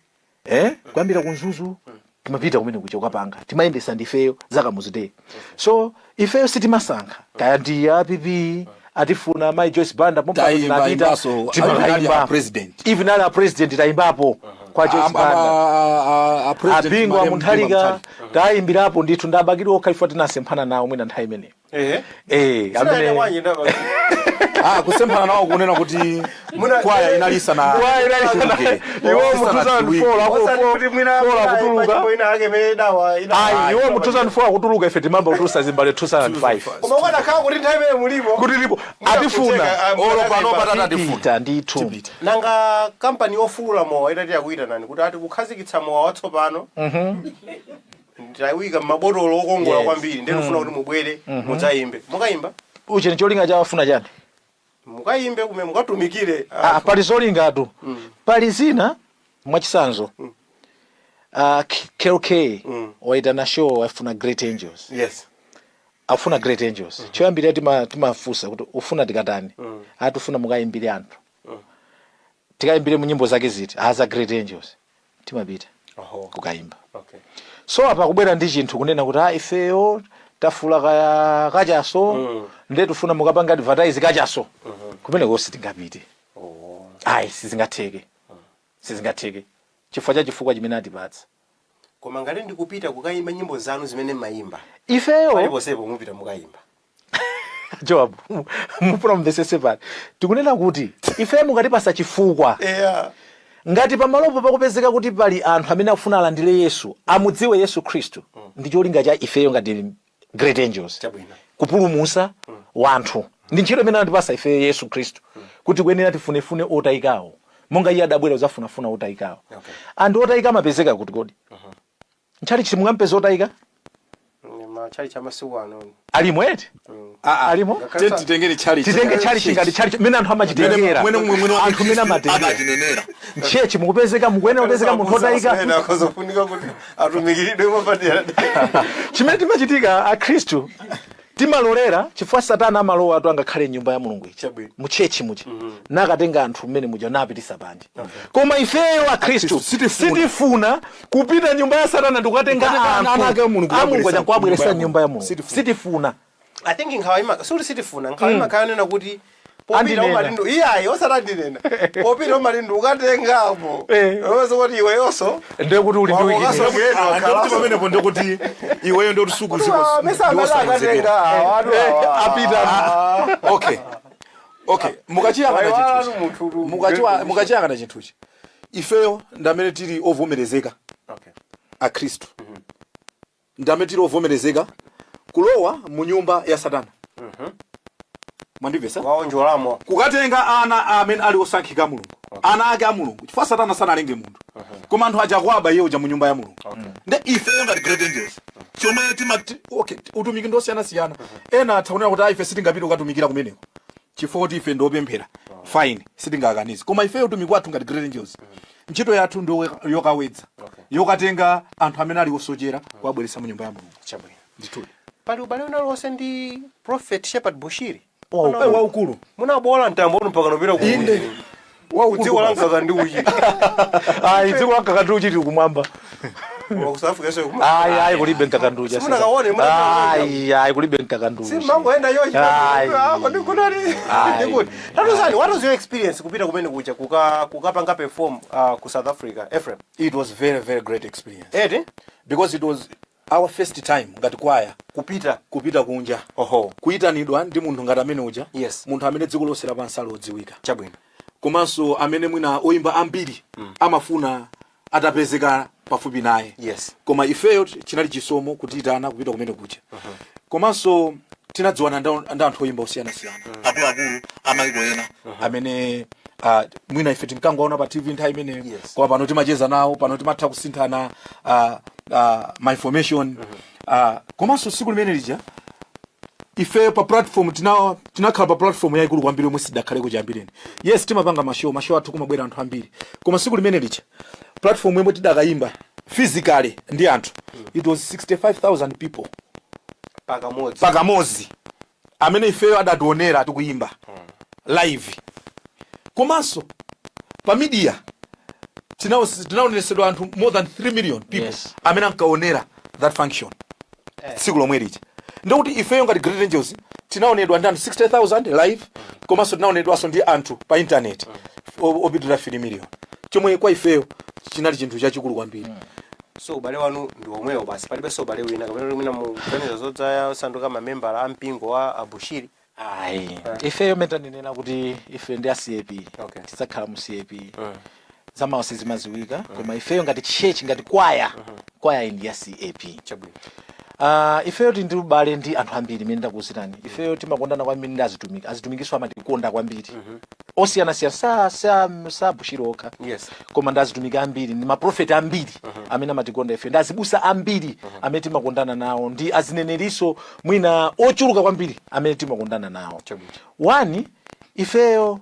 kuyambira ku Mzuzu timapita kumene kuja kukapanga, timayendesa ndifeyo za Kamuzu Day. So ifeyo sitimasankha kaya ndi app atifuna mai Joyce Banda pompa Tayimba, tinapita, imbaso, even ali timakayimba. a president. Even ali a president tayimbapo kwa Joyce Banda. A president A Bingu Malemu a Mutharika Mutharika. Tayimbirapo ndithu. Ndabakiri okha ifo tinasemphana nawo mwina nthawi imeneyo. Sinaenda amene bwanji ndaba. Ah, kusemphana nawo kunena kuti kwaya inalisa na Kwaya inalisa iwo mu 2004 ako Osati kuti mwina four akutuluka. nyimbo ina yake imene idawa Ayi, iwo mu 2004 akutuluka, ife timamba kutulusa zimbale 2005. Koma ukanakhala kuti nthawi imene mulipo Kuti lipo atifuna. Olo pano patata. Tipita ndithu. Tipita. Nanga kampani yofulula mowa itati yakuyitanani kuti ati kukhazikitsa mowa watsopano, ndayika m'mabotolo okongola kwambiri, ndiye tifuna kuti mubwere mudzayimbe, mukayimba? Uche cholinga chawafuna chani? Mukayimbe kume mukatumikire. Ah, pali zolingatu, pali zina. Mwachisanzo, KLK waitana show, afuna Great Angels. Afuna Great Angels. Choyambirira timafunsa kuti ufuna tikatani? Ati ufuna mukayimbire anthu. Tikayimbire mu nyimbo zake ziti? Aza Great Angels. Timapita kukayimba. So apa kubwera ndi chinthu kunena kuti ah, ifeyo tafula kaya kachaso, ndiye tifuna mukapanga advertise kachaso, kumeneko sitingapite. Ayi, sizingatheke, sizingatheke chifukwa cha chifukwa chimene atipatsa. Koma ngati ndikupita kukayimba nyimbo zanu zimene mmayimba, ifeyo paliponsepo mupita mukayimba? Joab, mufuna mumvesese pali tikunena kuti ifeyo mukatipasa chifukwa Ngati pamalopo pakupezeka kuti pali anthu amene akufuna alandire Yesu, amudziwe Yesu Khristu, ndi cholinga cha ifeyo ngati Great Angels Chabwino. Kupulumusa wanthu ndi ntchito imene anatipasa ifeyo Yesu Khristu, kuti kuyenera tifunefune otayikawo monga iye adabwera kudzafunafuna otayikawo. Anthu otayika amapezeka kuti kodi? Ntchalichi simungampeze otayika? Machalichi amasiku ano. Alimo eti? Alimo. Tiyeni titengeni chalichi. Titenge chalichi ngati chalichi mmene anthu amachitengera. Mwene Anthu mmene amatengera adatinenera. Mchechi mukupezeka, mukuyenera kupezeka munthu otayika. Akozofunika kuti atumikiridwe mwapadera. Chimene timachitika akhristu, timalolera chifukwa Satana amalowa atu angakhale nyumba ya Mulungu ichi, Chabwino. Muchechi muja, nakatenga anthu mmene muja napitisa panja. Koma ifeyo akhristu sitifuna. Sitifuna kupita nyumba ya Satana ndikukatenga Kukatenga anthu ana ake a Mulungu a Mulungu aja kuwabweretsa nkuwabweretsa nyumba ya Mulungu. Sitifuna. Sitifuna. I think nkhawa ima suli sitifuna, nkhawa imakhala nena kuti popita Andinena. Umalindu iyayi, osatandinena, popita umalindu ukatengapo wese kuti iweyonso Ndiye kuti uli ndi weakness. Wakasogedwa. Ndikuti pamenepo ndikuti iweyo ndikuti suku Akatenga awatu awa. Apita. Okay, mukachiyang'ana Waiwala chinthuchi, munthu Mukachiyang'ana chinthuchi, ifeyo ndamene tili ovomerezeka, akhristu ndamene tili ovomerezeka kulowa mu nyumba ya Satana. Mwandimvesa? Waonjolamo. Kukatenga ana amene ali osankhika a Mulungu, ana ake a Mulungu, chifukwa Satana sanalenge munthu, koma anthu aja akwaba iye uja mu nyumba ya Mulungu. Nde ifeyo ngati Great Angels, chomwe timati, okay, utumiki ndosiyanasiyana. Ena atha kunena kuti, "Ah, ife sitingapite kukatumikira kumeneko chifukwa kuti ife ndiopemphera." Fine, sitingakanize. Koma ifeyo utumiki wathu ngati Great Angels, ntchito yathu ndi yokawedza, yokatenga anthu amene ali osochera kuwabweretsa mu nyumba ya Mulungu. Chabwino. Ndithudi. Pali ubale unaliwonse ndi Prophet Shepherd Bushiri? Eh, waukulu. Munabola mtambo uno mpaka nopita ku Inde. Ku dziko la mkaka ndi uchi. Ayi, dziko la mkaka ndi uchi tili kumwamba. Ku South Africa so. Ayi, ayi, kulibe mkaka ndi uchi. Simunakaone, Ayi, ayi, kulibe mkaka ndi uchi. Simangoenda yochi. Ayi. Ndikudali. Ayi. Ndikuti tatuzani, what was your experience kupita kumene kuja kukapanga perform ku South Africa, Ephraim? It was very, very great experience Eti? Because it was our first time ngati kwaya kupita kupita kunja, kuyitanidwa ndi munthu ngati amene uja, munthu amene dziko lonse lapansi alodziwika, komanso amene mwina oyimba ambiri amafuna atapezeka pafupi naye. Koma ifeyo chinali chisomo kutiyitana kupita kumene kuja. Komanso tinadziwana ndi anthu oyimba osiyanasiyana, akuluakulu amayiko ena amene mwina ife tinkangoona pa TV nthawi imeneyo, koma pano timacheza nawo, pano timatha kusinthana ma information. Komanso tsiku limene lija ife pa platform tinakhala pa platform yayikulu kwambiri yomwe sidakhaleko chiyambireni. Yes, timapanga ma show, ma show athu kumabwera anthu ambiri, koma tsiku limene lija platform yomwe tidakayimba physically ndi anthu, it was 65,000 people pakamodzi. Pakamodzi, amene ifeyo adationera tikuyimba live. Komanso pa media tinaonesedwa anthu more than 3 million people amene ankaonera that function tsiku lomwe lija. Ndikuti ifeyo ngati Great Angels tinaonedwa ndi anthu 60,000 live, komanso tinaonedwanso ndi anthu pa internet opitirira 3 million, chomwe kwa ifeyo chinali chinthu chachikulu kwambiri. So ubale wanu ndi omwewo basi, palibenso ubale wina kapena mwina muganiza zodzaya osanduka mamembala a mpingo wa Abushiri? Ayi, ifeyo metanenera kuti ife ndi a CAP, tidzakhala mu CAP. Zamawa sizimaziwika, koma ifeyo ngati church, ngati kwaya, kwaya iyi ndi ya CAP. Ifeyo tili ndi ubale ndi anthu ambiri imene ndakuwuzirani. Ifeyo timakondana kwambiri ndi azitumiki, azitumikiso amatikonda kwambiri, osiyanasiyana, sa Bushiri okha, koma ndi azitumiki ambiri, ndi maprofeti ambiri amene amatikonda ife, ndi azibusa ambiri amene timakondana nawo, ndi azineneriso mwina ochuluka kwambiri amene timakondana nawo. One, ifeyo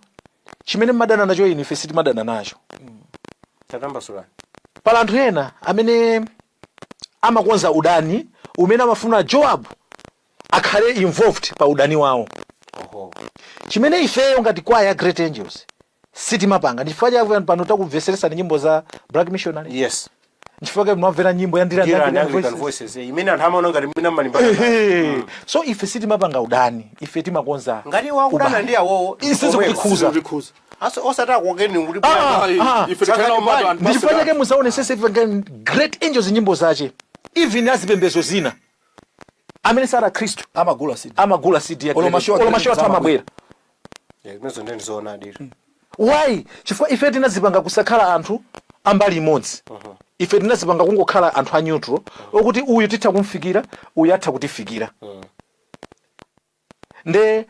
chimene mmadana nacho inu, ife sitimadana nacho. Tatambasulani. Pala anthu ena amene amakonza udani umene amafuna Joab akhale involved pa udani wawo. Chimene ifeyo ngati kwaya ya Great Angels sitimapanga, ndifukwa chake pano takumveseresani nyimbo za Black Missionary. Nchifukwa chake mwamvera nyimbo ya Ndira Ndira Anglican and Anglican Voices. Voices, imene anthu amaona ngati mwina mmalimbana. Ehe. So ife sitimapanga udani, ife timakonza Ngati wakudana ubale. ndi awowo, Ife zikutikhuza. Zikutikhuza. Aso osati akuokeni kuti Ife tikhala nawo mpando anthu Ndi chifukwa pasika. chake musaonesese ife ngati Great Angels, nyimbo zache, even azipembezo zina amene sali akhristu amagula CD. Amagula CD ya Olo Great ma show Angels. Olo ma show athu amabwera. Amabwera. Zimenezo ndi zoonadi. Why? Chifukwa ife tinazipanga kusakhala anthu ambali imodzi. Ife tinazipanga kungokhala anthu a neutral, okuti uyu titha kumfikira, uyu atha kutifikira. Nde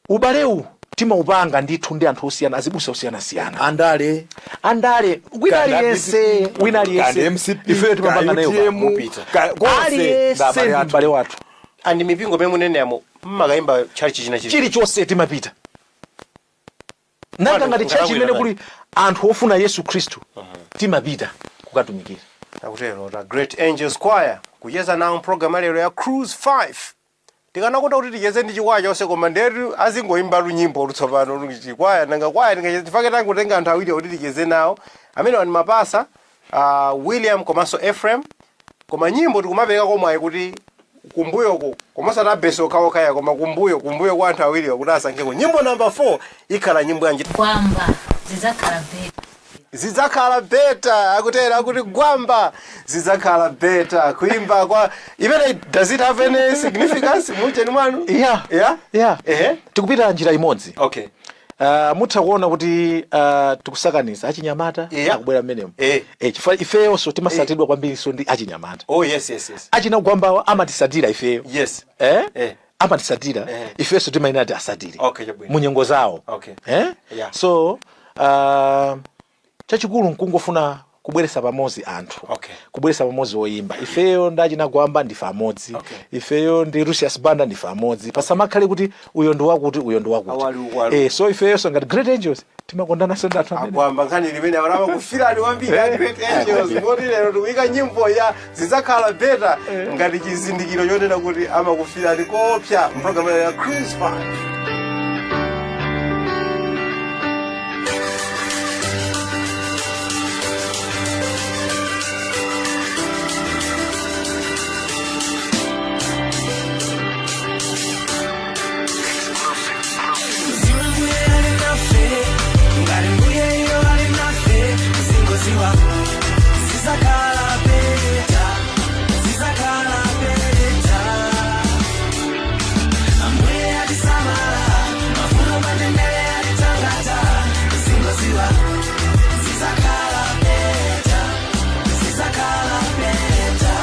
ubalewu timaupanga ndithu ndi anthu osiyana, azibusa osiyanasiyana, andale, andale, wina Kandi aliyense, DPP, wina kandi aliyense MCP, ifeyo timapanga ka nayo UTM, Mupita. konse aliyense ndi abale ndi athu. m'bale wathu. And mipingo imene muneneyamo mmakayimba church china chili Chilichonse timapita. Nanga ngati church imene kuli anthu ofuna Yesu Khristu, timapita kukatumikira. Akutero ta Great Angels Choir, kucheza nawo program lero ya Cruise 5. Tikanakonda kuti ticheze ndi chikwaya chonse, koma ndetu azingoyimba lunyimbo lutsopano chikwaya. Nanga kwaya tingacheze tifake tangotenga anthu awiri kuti ticheze nawo, amene ndi mapasa William komanso Ephraim. Koma nyimbo tikumapereka komwayi kuti kumbuyoko, komanso tabese okhaokhaya, koma kumbuyo kwa anthu awiriwa kuti asankheko nyimbo namba 4 ikhala nyimbo yanji? Gwamba, "Zidzakhala Better." "Zidzakhala Better", akutera akuti Gwamba, "Zidzakhala Better", kuimba kwa imene, does it have any significance mucheni mwanu? Yeah. Yeah. Yeah. Ehe. Tikupita njira imodzi. Mutha kuona kuti tikusakaniza achinyamata akubwera mmenemo. Chifukwa ifeyonso timasatidwa kwambirinso ndi achinyamata. Oh yes. Achina Gwambawa amatisatira ifeyo. Amatisatira. Ifenso timayenera ti asatire Okay, chabwino. mu nyengo zawo. So chachikulu nkungofuna kubweretsa pamodzi anthu, kubweretsa pamodzi oyimba. Ifeyo ndi achina Gwamba ndife amodzi. Ifeyo ndi Lucius Banda ndife amodzi. Pasamakhale kuti uyo ndi wakuti, uyo ndi wakuti. Awali uku, ali. So ifeyonso ngati Great Angels timakondanaso ndi anthu amene Agwamba nkhani limene akulama kufirani kwambiri a Great Angels, moti lero tikuyika nyimbo ya "Zidzakhala Better" ngati chizindikiro chonena kuti amakufirani kopsa mpulogalamu ya Cruise 5. Ziwe mbuye ali nafe, ngati mbuye iyo ali nafe, zingoziwa zizakhala better, zizakhala better. Ambuye atisamala, mavuto matendere atitangata, zingoziwa zizakhala better, zizakhala better.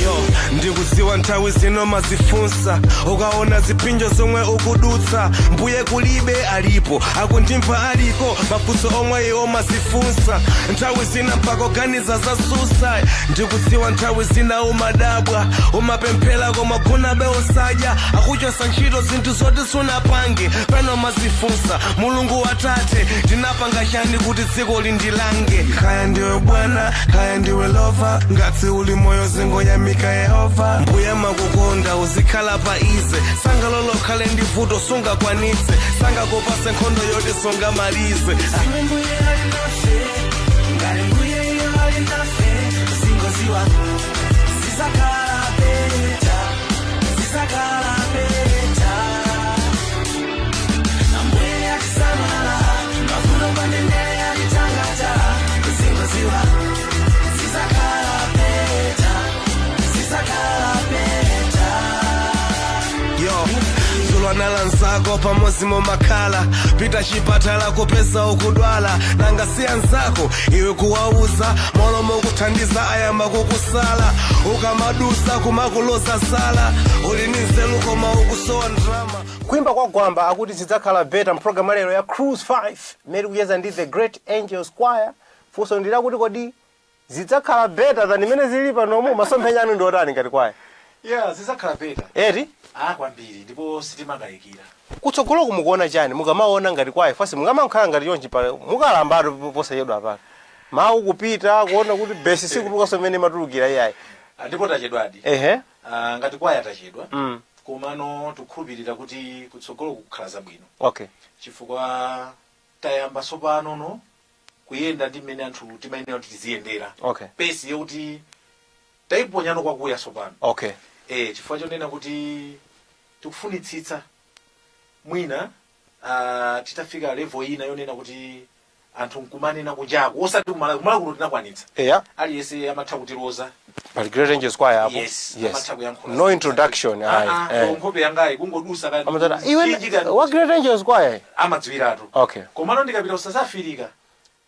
Yo, ndikudziwa nthawi zino mazifunsa ukaona zipinjo zomwe ukudutsa, mbuye kulibe, alipo akundimva, aliko mafunso omwe iwo mazifunsa nthawi zina mpaka kuganiza za suicide. Ndikudziwa nthawi zina umadabwa, umapemphera koma gunabe usadya, akuchosa ntchito zinthu zoti sunapange. Pano mazifunsa, Mulungu watate, ndinapanga chani kuti dziko lindilange? Kaya ndiwe bwana, kaya ndiwe lova, ngati uli moyo zingoyamika Yehova. Mbuye makukonda, uzikhala pa easy, sangalolo khale ndi vuto sungakwanitse, sangakupase nkhondo yoti sungamalize. Ziwe mbuye ali nafe, ngati mbuye iyo ali nafe, zingoziwa zizakhala better, zizakhala better. Ambuye atisamala, mavuto matendere atitangata, zingoziwa zizakhala better, zizakhala better. Yo, zulwanala nzako pamodzi mumakhala, pita chipatala kupeza ukudwala, nanga si anzako iwe kuwauza, molomo kuthandiza ayamba kukusala, ukamadusa kumakuloza sala, uli ni nzeru koma ukusowa ndrama. Kuimba kwa Gwamba, akuti "Zidzakhala Better", mpulogalamu lero ya Cruise 5 imene tikucheza ndi the Great Angels Choir. Funso ndilakuti, kodi zidzakhala better than imene zili panomu? Masomphenya anu ndi otani ngati kwaya? Yeah, zidzakhala better. Eti? Ah, kwambiri, ndipo sitimakayikira. Kutsogoloku mukuona chani mukamaona ngati kwaya? Fasi mukamakhala ngati chonchi pa mukalambatu posachedwa pano, mawu kupita kuona kuti bass sikutulukanso imene imatulukira iyayi. Ah, ndipo tachedwadi. Ah, ngati kwaya tachedwa, komano tikukhulupirira kuti kutsogolo kukhala zabwino, chifukwa tayamba tsopano no kuyenda ndi mmene anthu timayenera kuti tiziyendera, pace yokuti tayiponyano kwakuya tsopano. Chifukwa chonena kuti tikufunitsitsa mwina titafika level ina yonena kuti Anthu nkumanena kunjaku, osati kumalawi. Kumalawi kuno tinakwanitsa. Aliyense amatha kutiloza. Pali Great Angels Choir apo. Yes, amatha kuyankhula. No introduction, ayi. Ah, ah, nkhope yangayi kungodusa kaya Amadzati iwe chinji kaya wa Great Angels Choir. Amadziwiratu. Komano ndikapita ku South Africa,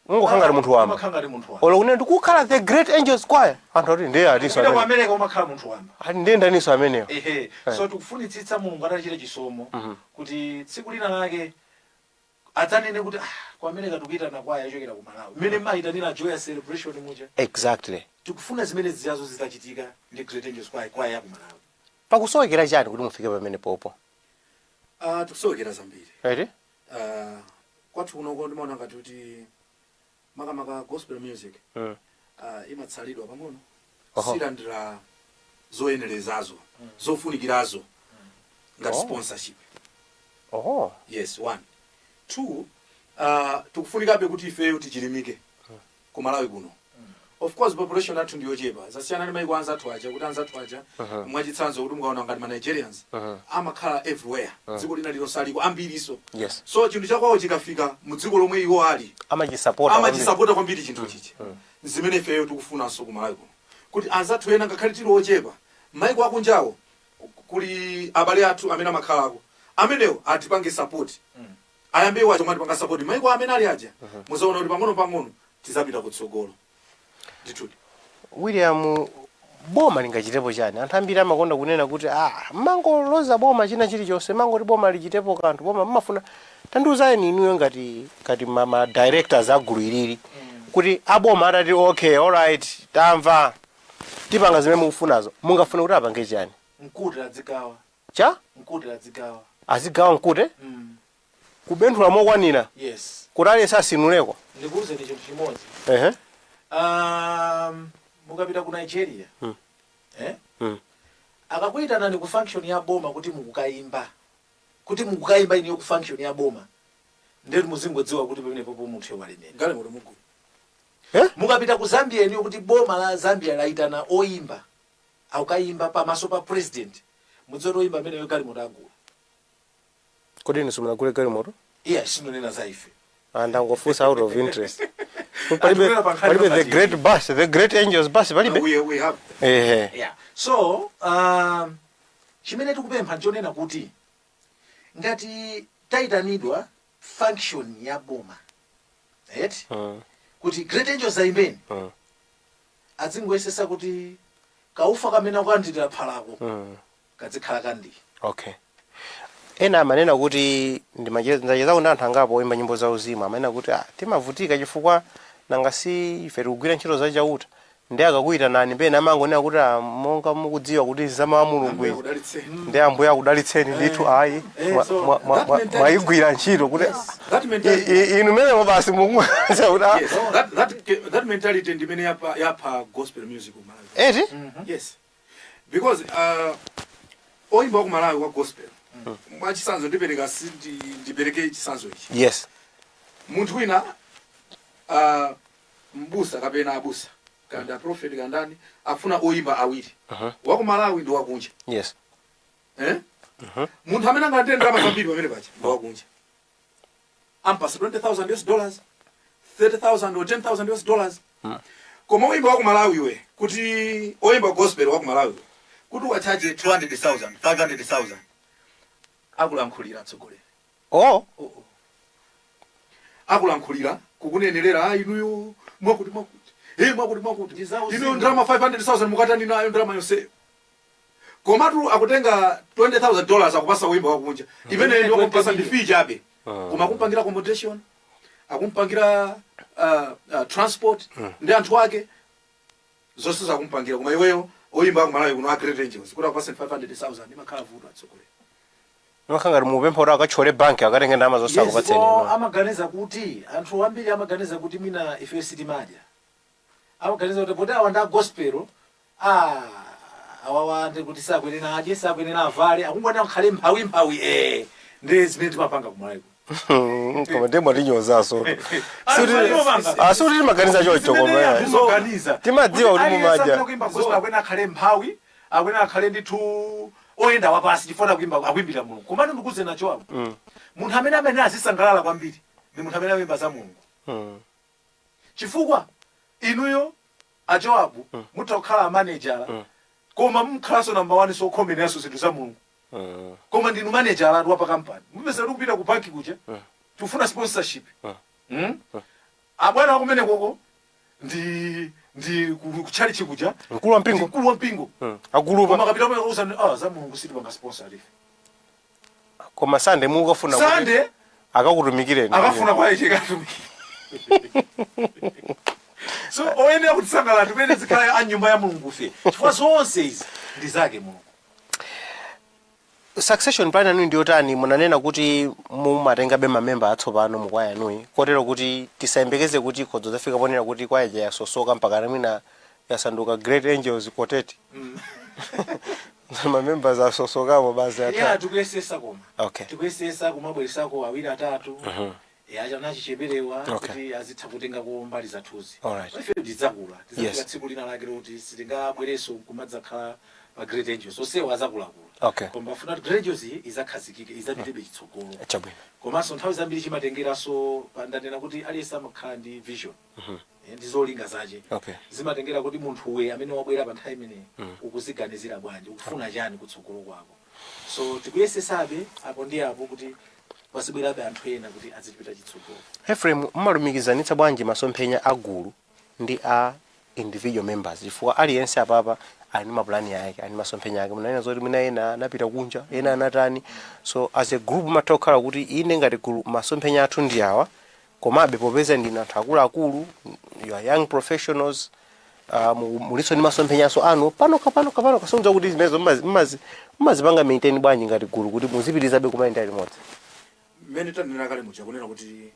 ungokhala ngati munthu wamba. Umakhala ngati munthu wamba. Olo kunena ndikukhala the Great Angels Choir, anthu ati ndiye atiso Kupita ku amene. America umakhala munthu wamba. Ati ndiye ndaniso ameneyo. Ehe. So tikufunitsitsa Mulungu atachita chisomo kuti tsiku lina lake adzanene kuti, ah, ku America tikuyitana kwaya yochokera ku Malawi, mmene mayitanira Joyous Celebration muja. Tikufuna zimene ziyazo zitachitika ndi Great Angels Choir, kwaya ya ku Malawi. Pakusowekera chani kuti mufike pamene popo? Tikusowekera zambiri. Right? Kwathu kunoko ndimaona ngati kuti makamaka gospel music imatsalidwa pang'ono. Silandira zoyenerezazo, zofunikirazo ngati sponsorship. Yes, one, two, tikufunikabe kuti ifeyo tichilimike ku Malawi kuno. Of course population athu ndiyochepa, zasiyana ndi maiko anzathu aja, kuti anzathu aja, mwachitsanzo, kuti mukaona ngati ma Nigerians, amakhala everywhere, dziko lina lilonse aliko ambiriso. So chinthu chakwawo chikafika mu dziko lomwe iwo ali, amachisapota kwambiri. Amachisapota kwambiri chinthu chichi. Zimene ifeyo tikufunanso ku Malawi kuno, kuti anzathu ena, ngakhale tili ochepa, maiko akunjawo kuli abale athu amene amakhalako, amenewo atipange support, ayambe iwo aja atipanga support maiko amene ali aja, muzaona kuti pang'ono pang'ono tizapita kutsogolo ndithudi. William, boma lingachitepo chani? Anthu ambiri amakonda kunena kuti, ah, mangoloza boma china chilichonse, mangoti boma lichitepo kanthu, boma mmafuna. Tandiuzani inuyo ngati ma directors a gulu ilili, kuti aboma atati, "Okay, alright, tamva, tipanga zimene mukufunazo," mungafune kuti apange chani? Mkute adzigawa. Cha? Mkute adzigawa. Azigawa mkute? Kubenthula mokwanira? Yes. Kuti aliyense asinuleko? Ndikuwuzeni chinthu chimodzi. Mukapita ku Nigeria, eh? Akakuyitanani ku function ya boma kuti mukukayimba, kuti mukukayimba iniyo ku function ya boma, ndetu muzingodziwa kuti pamenepopo munthu walemera. Galimoto mugulu. Eh? Mukapita ku Zambia iniyo, kuti boma la Zambia layitana oyimba akukayimba pamaso pa president, mudziwe kuti oyimba ameneyo galimoto agula. Kodi inu simunagule galimoto? Iya, sinonena za ife. Ah, ndangofunsa out of interest. Palibe Atikwera pa nkhani palibe the yopatira. great bus, the Great Angels bus, palibe? We have. Yeah, so chimene tikupempha nchonena kuti ngati tayitanidwa function ya boma, right, kuti Great Angels ayimbeni, adzingoyesesa kuti kaufa kamene akukandira phalako kadzikhala kandi. Okay, ena amanena kuti, ndacheza ndi anthu angapo oyimba nyimbo za uzimu, amanena kuti, ah, timavutika chifukwa nanga si ife tikugwira ntchito za Chauta, ndi akakuyitanani pena amangonena kuti, ah, monga mukudziwa kuti zama Mulungu izi, Akudalitseni. Ndi Ambuye akudalitseni ndithu, ayi, mwayigwira ntchito kuti That mentality. Inu menepo basi mukumaza kuti ah, Yes, that mentality ndimene yapha gospel music ku Malawi. Eti? Yes, because oyimba wa ku Malawi wa gospel, mwachisanzo ndipereka, ndipereke chisanzo ichi. Munthu wina, mbusa kapena abusa kanda prophet kandani, afuna oyimba awiri, wa ku Malawi ndi wakunja. Eh? Munthu amene angalandire ndalama zambiri pamene paja ndi wakunja. Ampasa 20,000 US dollars, 30,000 or 10,000 US dollars. Koma oyimba wa ku Malawi we, kuti oyimba gospel wa ku Malawi we, kuti wachaje 200,000, 500,000, akulankhulira atsogoleri. Oh. Akulankhulira kukunenerera, ah, inuyo mwakuti mwakuti, eh, mwakuti mwakuti, inuyo ndalama 500,000 mukatani nayo ndalama yonseyo? Komatu akutenga 20,000 dollars akupasa woimba wakunja, imene ndi wakumpasa ndi fee chabe, koma akumpangira accommodation, akumpangira transport ndi anthu ake zonse zakumpangira. Koma iweyo oyimba ku Malawi kuno a Great Angels, kuti akupase 500,000 imakhala vuto, atsogoleri. Imakhala ngati mupempha kuti akatchole banki akatenge ndalama zonse akupatseni Ko inu. Amaganiza kuti, anthu ambiri amaganiza kuti mwina ife sitimadya. Amaganiza kuti poti awa ndi a gospel, ah, awawa ndi kuti sakuyenera adye, sakuyenera avale, akungoyenera kukhale mphawi eh, ndi zimene timapanga ku Malawi. Koma ndiye mwatinyozaso. Anthu Sikuti timaganiza choncho, koma Zimene anthu mumaganiza. Timadziwa kuti aliyense mumadya. amene akuimba gospel akuyenera akhale mphawi, akuyenera akhale ndithu oyenda wapasi chifukwa akuimba, akuimbira Mulungu. Komatu ndikuze nacho apo, munthu amene azisangalala kwambiri ndi munthu amene akuimba za Mulungu. Chifukwa inuyo ajoabu mutha kukhala manejala, koma mukhalanso number 1 sokhomeneranso zinthu za Mulungu. Koma ndinu manager wa pa kampani, mupeza kuti kupita ku banki kuja, tikufuna sponsorship. Abwana akumene koko ndi kutchalichi kuja. Mkulu wa mpingo. Ndi mkulu wa mpingo. Agulupa. Koma kapita pamene kuuza, ah, za Mulungu sitipanga sponsor ife. Koma Sande mukafuna kuti Sande akakutumikireni. Akafuna kwa iche katumiki. So oyenera kutisangalala timene zikhale a nyumba ya Mulungu fe, chifukwa zonse izi ndi zake Mulungu. Succession plan yanuyi ndiyotani? Munanena kuti mumatengabe mamemba atsopano mukwaya yanuyi, kotero kuti tisayembekeze kuti khodzo zafika ponena kuti kwaya ija yasosoka mpaka mwina yasanduka Great Angels Quartet, mamembers asosokamo basi atha. Ya, tikuyesesa koma tikuyesesa kumabweresako awiri, atatu, achana achicheperewa kuti azitha kutengako mbali zathuzi. Ife tidzakula, tidzafika tsiku lina lake loti sitingabwereso kumadzakhala pa Great Angels, onsewa azakulakula. Koma afuna kuti Great Angels iyi izakhazikike, izapitebe chitsogolo. Komanso nthawi zambiri chimatengeranso ndanena kuti aliyense amakhala ndi vision ndi zolinga zache. Zimatengera kuti munthuwe amene wabwera pa nthawi imeneyi ukuziganizira bwanji, ukufuna chani kutsogolo kwako. So tikuyesesabe apo ndi apo kuti pasibwerabe anthu ena kuti azipita chitsogolo. Ephraim, mmalumikizanitsa bwanji masomphenya a gulu ndi a individual members? Chifukwa aliyense apapa ali ndi mapulani ake, ali ndi masomphenya ake. Munanena zoti mwina ena anapita kunja, ena anatani. So as a group matha kukhala kuti ine ngati gulu masomphenya athu ndi awa, komabe popeza ndinu anthu akuluakulu, you are young professionals, mulinso ndi masomphenyaso anu panoka panoka panoka. Sonza kuti zimenezo mmazipanga maintain bwanji ngati gulu kuti muzipitirizabe kumayenda limodzi? Mmene tanena kale muja, kunena kuti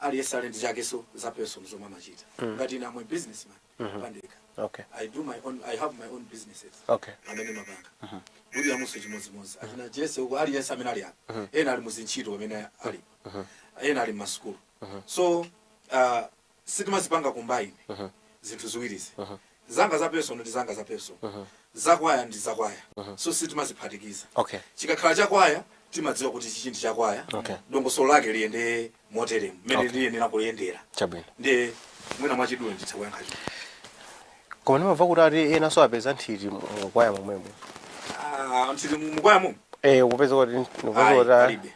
aliyense ali ndi chakeso za person zomwe amachita. Ngati ine, am a businessman pandekha. I have my own businesses amene mapanga. Williamso chimodzimodzi, achina Jese uko, aliyense amene ali apa, ena ali muzintchito pamene alipo, ena ali mmasukulu. So sitimazipanga combine zinthu ziwirizi. Zanga za personal ndi zanga za personal, zakwaya ndi zakwaya, so sitimaziphatikiza. Chikakhala chakwaya timadziwa kuti chichi ndi chakwaya, dongosolo lake liyende moteremu mmene liyenera kuyendera. Ndi mwina mwachidule nditha kuyankha choncho. Koma ndimamva kuti ati enanso apeza nthiti mukwaya momwemo. Ah, nthiti mukwaya mu? Eh, kupeza kuti ndikupeza Ayi, kuti palibe.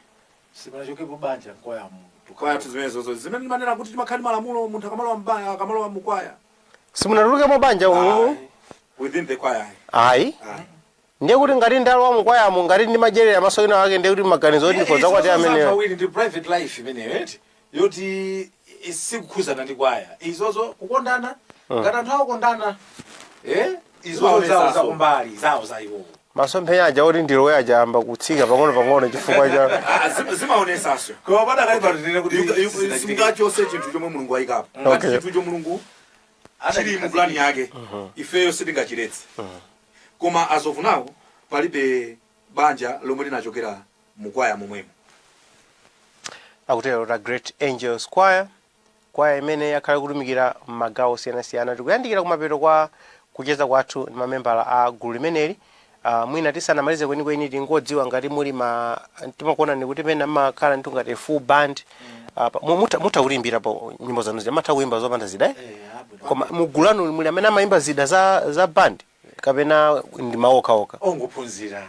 Sipanachokepo banja mkwaya mu. Kwaya zimene zozo zimene ndimanena kuti timakhala ndi malamulo, munthu akamalowa mbaya, akamalowa mukwaya. Simunatulukemo banja umumu? Ayi. Within the choir, ayi. Ayi. Ayi. Ndiye kuti ngati ndalowa mukwayamo, ngati ndimadyerera maso ina wake, ndiye kuti maganizo oti ndikhoza kwati Izo za anthu ameneyo. awiri, ndi private life imeneyo eti, yoti sikukhuzana ndi kwaya. Izozo kukondana, ngati anthu akukondana, izozo zawo zakumbali zawo za iwowo. Masomphenya aja oti ndilowe aja amba kutsika pang'ono pang'ono chifukwa cha Ah, zimaonesanso. Koma padakali pano tinene kuti sizinachitike. Singachose chinthu chomwe Mulungu ayikapo. Ngati chinthu cho Mulungu chili mu plani yake, ifeyo sitingachiletse. Koma as of now palibe banja lomwe linachokera mukwaya momwemo. Akutero ta Great Angels Choir, kwaya imene yakhala kutumikira m'magawo osiyanasiyana. Tikuyandikira kumapeto kwa kucheza kwathu ndi mamembala a gulu limeneli. Mwina tisanamalize kwenikweni, tingodziwa ngati muli ma timakuonani kuti pena mmakhala ndithu ngati full band. Mutha kulimbira po nyimbo zanu zija, matha kuimba zopanda zida, eh? Koma mugulu lanu muli amene amayimba zida za band kapena ndi maokhaokha? Ongophunzira.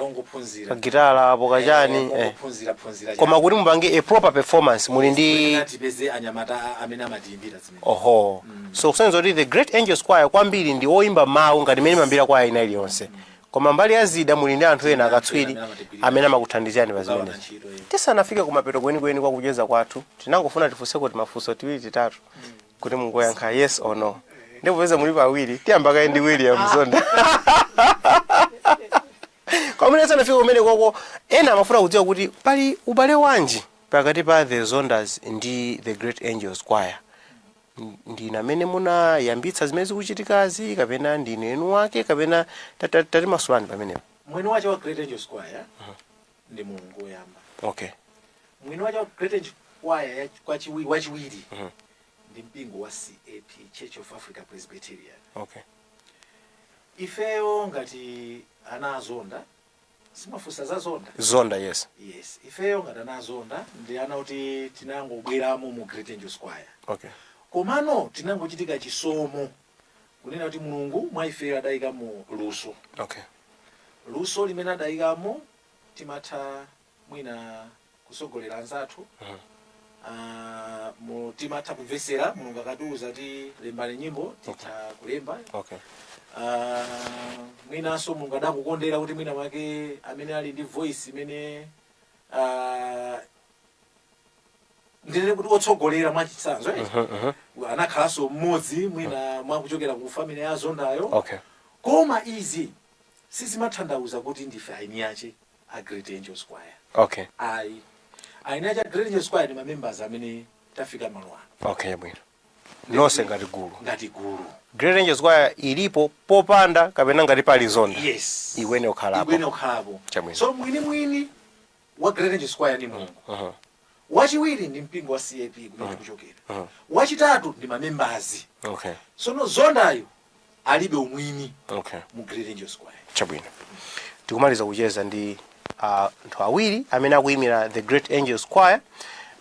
Ongophunzira. Kagitala apo, kachani. Ongophunzira phunzira. Koma kuti mupange a proper performance muli ndi Tipeze anyamata amene amatiyimbira zimene. Oho, so kusonyeza kuti the Great Angels Choir kwambiri ndi oyimba mawu ngati imene imambira kwaya ina iliyonse, koma mbali ya zida muli ndi anthu ena akatswiri amene amatigwirira amene amakuthandizirani pa kugawana zimenezi. ntchito, eh. Tisanafike kumapeto kwenikweni kwa kucheza kwathu, tinangofuna tifunse kuti mafunso tiwiri titatu kuti mungoyankha yes or no. Ndipo popeza muli awiri, tiyamba kaye ndi William Zonda. Pamene tisanafike kumene koko, ena amafuna kudziwa kuti pali ubale wanji pakati pa the Zondas ndi the Great Angels Choir. Ndinu amene munayambitsa zimene zikuchitikazi, kapena ndinu enu wake, kapena tatimasulani pamenepo. Mwini wache wa Great Angels Choir ndi Mulungu woyamba. Mwini wache wa Great Angels Choir wachiwiri ndi mpingo wa CAP, Church of Africa Presbyterian. Ifeyo ngati ana azonda Simafunsa za Zonda? Zonda, yes. Yes, ifeyo ngati ana Zonda ndi ana kuti tinangobweramo mu Great Angels Choir. Komano tinangochitika chisomo kunena kuti Mulungu mwa ifeyo adayikamo luso. Luso limene adayikamo, timatha mwina kusogolera anzathu. Timatha kumvesera Mulungu akatiuza ti lembani nyimbo, titha kulemba. Mwinanso Mulungu adakukondera kuti mwina mwake amene ali ndi voice imene ndinene kuti otsogolera mwachitsanzo, eh? Anakhalanso mmodzi mwina mwakuchokera ku family ya Zondayo. Koma izi sizimatanthauza kuti ndife aini ache a Great Angels Choir. Ayi, aini ache a Great Angels Choir ndi mamembers amene tafika malo ano. Okay, bwino, nonse ngati gulu. Ngati gulu. Great Angels Choir ilipo popanda kapena ngati pali Zonda? Yes. Iwene ukhalapo. Iwene ukhalapo. Chabwino. So mwini mwini wa Great Angels Choir ndi Mulungu. Wachiwiri ndi mpingo wa CAP kumene tikuchokera. Wachitatu ndi mamembers. Sono Zondayo alibe umwini mu Great Angels Choir. Chabwino, tikumaliza kucheza ndi anthu awiri amene akuyimira the Great Angels Choir.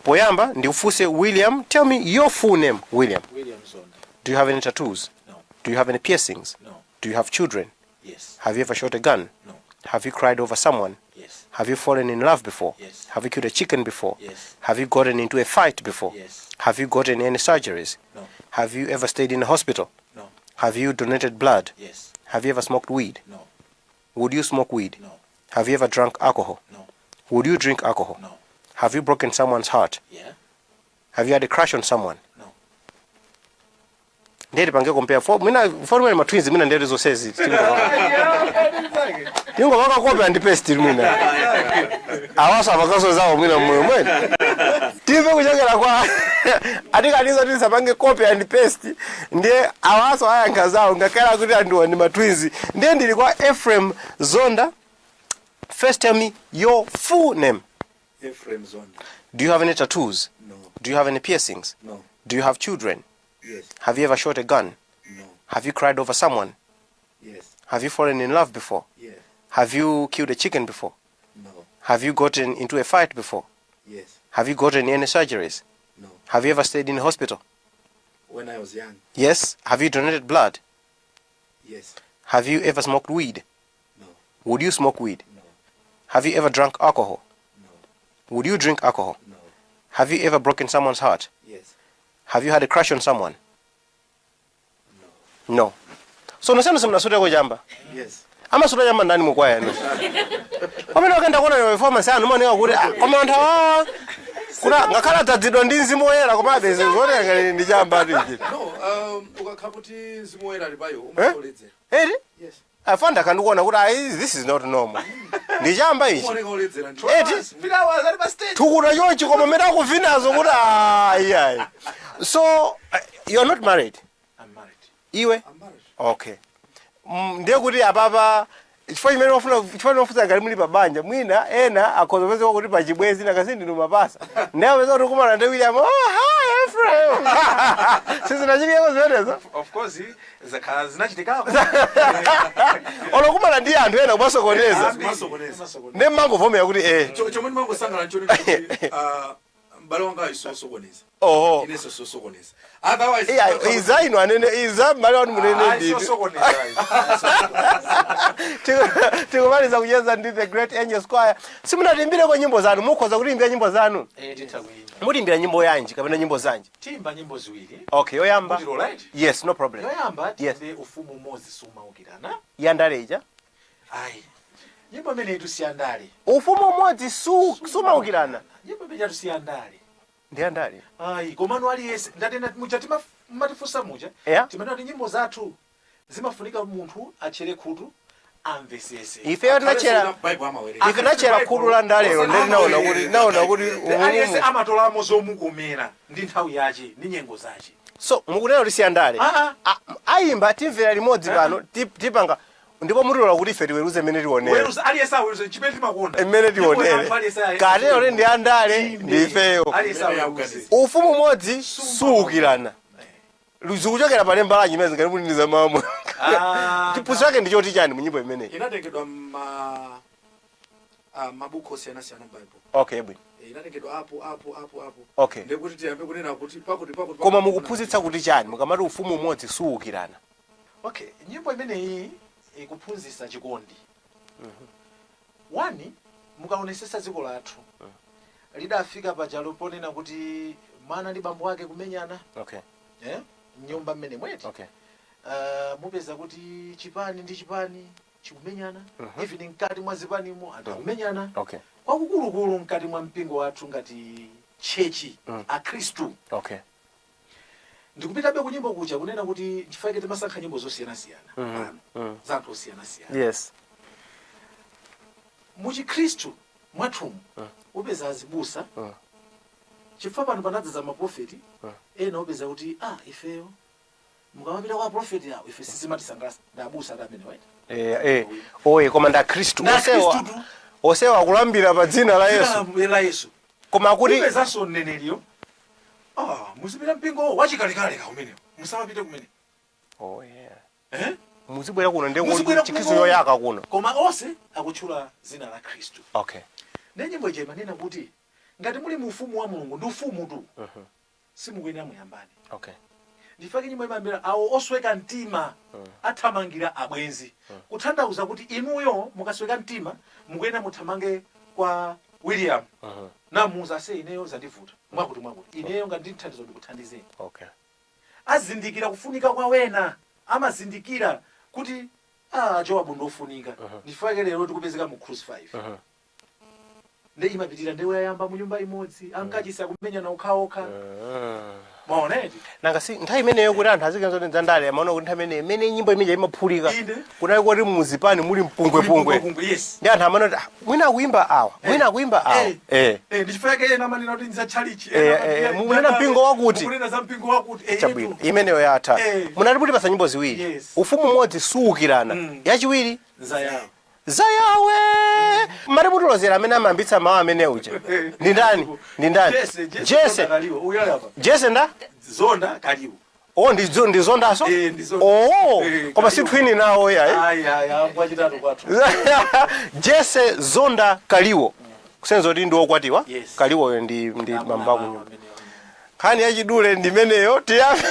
Poyamba ndikufunse William, tell me your full name, William. William Zonda. Do you have any tattoos? No. Do you have any piercings? No. Do you have children? Yes. Have you ever shot a gun? No. Have you cried over someone? Yes. Have you fallen in love before? Yes. Have you killed a chicken before? Yes. Have you gotten into a fight before? Yes. Have you gotten any surgeries? No. Have you ever stayed in a hospital? No. Have you donated blood? Yes. Have you ever smoked weed? No. Would you smoke weed? No. Have you ever drunk alcohol? No. Would you drink alcohol? No. Have you broken someone's heart? Yeah. Have you had a crush on someone? No. Ndiye tipange compare for mwina for mwina matwins, mwina ndiye zonsezi tingopanga copy and paste, mwina awaso apakaso zawo mwina mmoyo mwene timve kuchokera kwa atikanizo tisapange copy and paste. Ndiye awaso ayankha zawo ngakhale kuti andiwa ndi matwins. Ndiye ndili kwa Ephraim Zonda. First, tell me your full name. Ephraim Zonda. Do you have any tattoos? No. Do you have any piercings? No. Do you have children? Yes. Have you ever shot a gun? No. Have you cried over someone? Yes. Have you fallen in love before? Yes. Have you killed a chicken before? No. Have you gotten into a fight before? Yes. Have you gotten any surgeries? No. Have you ever stayed in a hospital? When I was young. Yes. Have you donated blood? Yes. Have you ever smoked weed? No. Would you smoke weed? No. Have you ever drunk alcohol? No. Would you drink alcohol? No. Have you ever broken someone's heart? Yes. Have you had a crush on someone? No. No. So nonsenu simunasuteko chamba? Yes. Amasuta chamba ndani mukwaya anu? Pamene wakenda kuona yo performance anu, maoneka kuti ah, koma anthu awawa kuna ngakhala adzadzidwa ndi Mzimu Woyera, komabe zooneka ngati ndi chamba atu ichi. No, ukakhala kuti Mzimu Woyera ali payo, umaoledzera. Eri. Yes. Afanda kandikuona kuti ayi, this is not normal, ndi chamba ichi. Umaoneka oledzera ndi. Eti tukuta chonchi, koma mmene akuvinazo kuti ayi ayi. So you are not married? I'm married. Iwe? I'm married. Okay. Ndiye kuti apapa chifukwa chimene wafuna, chifukwa chimene wafunsa ngati muli pa banja, mwina ena akhoza kupezeka kuti pachibwezi nakasi ndinu mapasa, ndiye apeza kuti kumana ndi William, "Oh, hi Ephraim." Sizinachitikeko zimenezo? Of course, zakhala zinachitikako. Olokumana ndi anthu ena kumasokoneza. Kumasokoneza. Ndiye mmangovomera kuti eh. Chomwe ndimangosangalala nchoti kuti m'bale wanga isosokoneza. Oho. Inenso sosokoneza. Otherwise Iya, iza inu anene, iza m'bale wanu munene ndinu. Sosokoneza. Tikumaliza kucheza ndi the Great Angels Choir. Simunatimbireko nyimbo zanu. Mukhoza kutimbira nyimbo zanu? Eh, titha kuimba. Mutimbira nyimbo yanji kapena nyimbo zanji? Tiyimba nyimbo ziwiri. Okay, yoyamba. Kuti right? Yes, no problem. Yoyamba Yes. tiyimbe "Ufumu Umodzi Sumaukirana". Yandale ija? Ayi, nyimbo imene itusiyandale. "Ufumu Umodzi Sumaukirana". Nyimbo imene yatusiyandale. Ndi yandale. Ayi, komano aliyense ndatena muja matifunsa muja. Timanena kuti nyimbo zathu zimafunika munthu atchere khutu, amvesese. Ifeyo tinachera Bible amawerenga. Ife tinachera khutu la ndalero, ndi tinaona kuti Aliyense amatolamo zomukomera ndi nthawi yace ndi nyengo zace. So mukunena kuti siyandale? Ah, ah. Ayimba, timvera limodzi pano, tipanga ndipo mutilola kuti ife tiweruze mmene tionere. Weruza, aliyense aweruze chimene timakonda. Mmene tionere. Anthu aliyense Katero kuti ndi andale ndi ifeyo. Aliyense aweruze. "Ufumu Umodzi Suukirana" zikuchokera pa lemba lanji imene zingati kuti ndi zamamwe? Ah. Chiphunzitso chake ndi choti chani mu nyimbo imeneyi? Inatengedwa ma Mabuku osiyanasiyana m'Bible. Okay, bwino. Inatengedwa apo, apo, apo, apo. Ndekuti tiyambe kunena kuti pakuti, pakuti, Koma pakuti. Mukuphunzitsa kuti chani mukamati ufumu umodzi suwukirana? Okay, nyimbo imeneyi ikuphunzitsa chikondi. One, mukaonesesa dziko lathu lidafika pajalo ponena kuti mwana ndi bambo ake kumenyana, eh? Mnyumba mmene mweti, mupeza kuti chipani ndi chipani chikumenyana, even mkati mwa zipanimo anthu akumenyana, kwakukulukulu mkati mwa mpingo wathu ngati church, akhristu. Ndikupitabe kunyimbo kuja kunena kuti chifukwa timasankha nyimbo zosiyanasiyana pano, za anthu osiyanasiyana. Muchikhristu mwathumu upeza azibusa, chifukwa pano panadzaza maprofeti ena, upeza kuti ifeyo mukamapita kwa profeti awo ife sizimatisangalatsa, ndi abusa ati amene, right? Oye, koma ndi akhristu. Ndi osewa akhristu tu. Osewa akulambira pa dzina la Yesu. Dzina la Yesu. Koma akuti Upezanso mneneriyo, muzipita mpingo wachikalekale ka umenewo, musamapite kumene. Oh yeah. Eh? Muzibwera kuno ndi Muzibwera chikhristu kuno. yoyaka kuno. Koma onse akutchula dzina la Khristu. Ndi nyimbo ija imanena kuti ngati muli mu ufumu wa Mulungu, ndi ufumu tu, simukuyenera muyambane. Ndifake nyimbo imayambira awo osweka mtima athamangira abwenzi, kutanthauza kuti inuyo mukasweka mtima mukuyenera muthamange kwa William, namuuza, "Ase, ineyo zandivuta mwakuti mwakuti, ineyo ngati ndithandizo ndikuthandizeni." Azindikira kufunika kwa wena, amazindikira kuti Joabu ndofunika. Ndifake lero tikupezeka mu Cruise 5. Nde imapitira ndewu yayamba mu nyumba imodzi, ankachisa kumenyana okhaokha, maoneti. Nanga si nthawi imeneyo kuti anthu azikenza kuti dzandale amaona kuti nthawi imeneyo imene nyimbo imeneyi imaphulika, kunali kuti muzipani muli mpungwepungwe. Mpungwepungwe, yes. Ndi anthu amaona kuti, mwina akuimba awa, mwina akuimba awa. Eh, ndichifukwa chake ena amanena kuti nzatchalichi. Mukunena mpingo wakuti. Mukunena za mpingo wakuti. Chabwino. Tu. Imeneyo yatha. Munati kuti pasa nyimbo ziwiri. Yes. Ufumu umodzi suwukirana. Yachiwiri? Zayawo. Zayawe. Mati mutulozera amene amayambitsa mawu amene uja ndi ndani? Ndi ndani? Jese, Jese. Jese. Zonda Kaliwo uyo ali apa. Jese nda? Zonda Kaliwo. O, ndi Zondaso. Eh, ndi Zonda. Oh. Koma Kaliwo. Si twin nawo yayi. Ayi, ayi, kwachitatu kwathu. Jese Zonda Kaliwo, kusenza kuti ndi wokwatiwa. Yes. Kaliwoyo ndi mambo akunyumba. Nkhani yachidule ndimeneyo. Tiyambe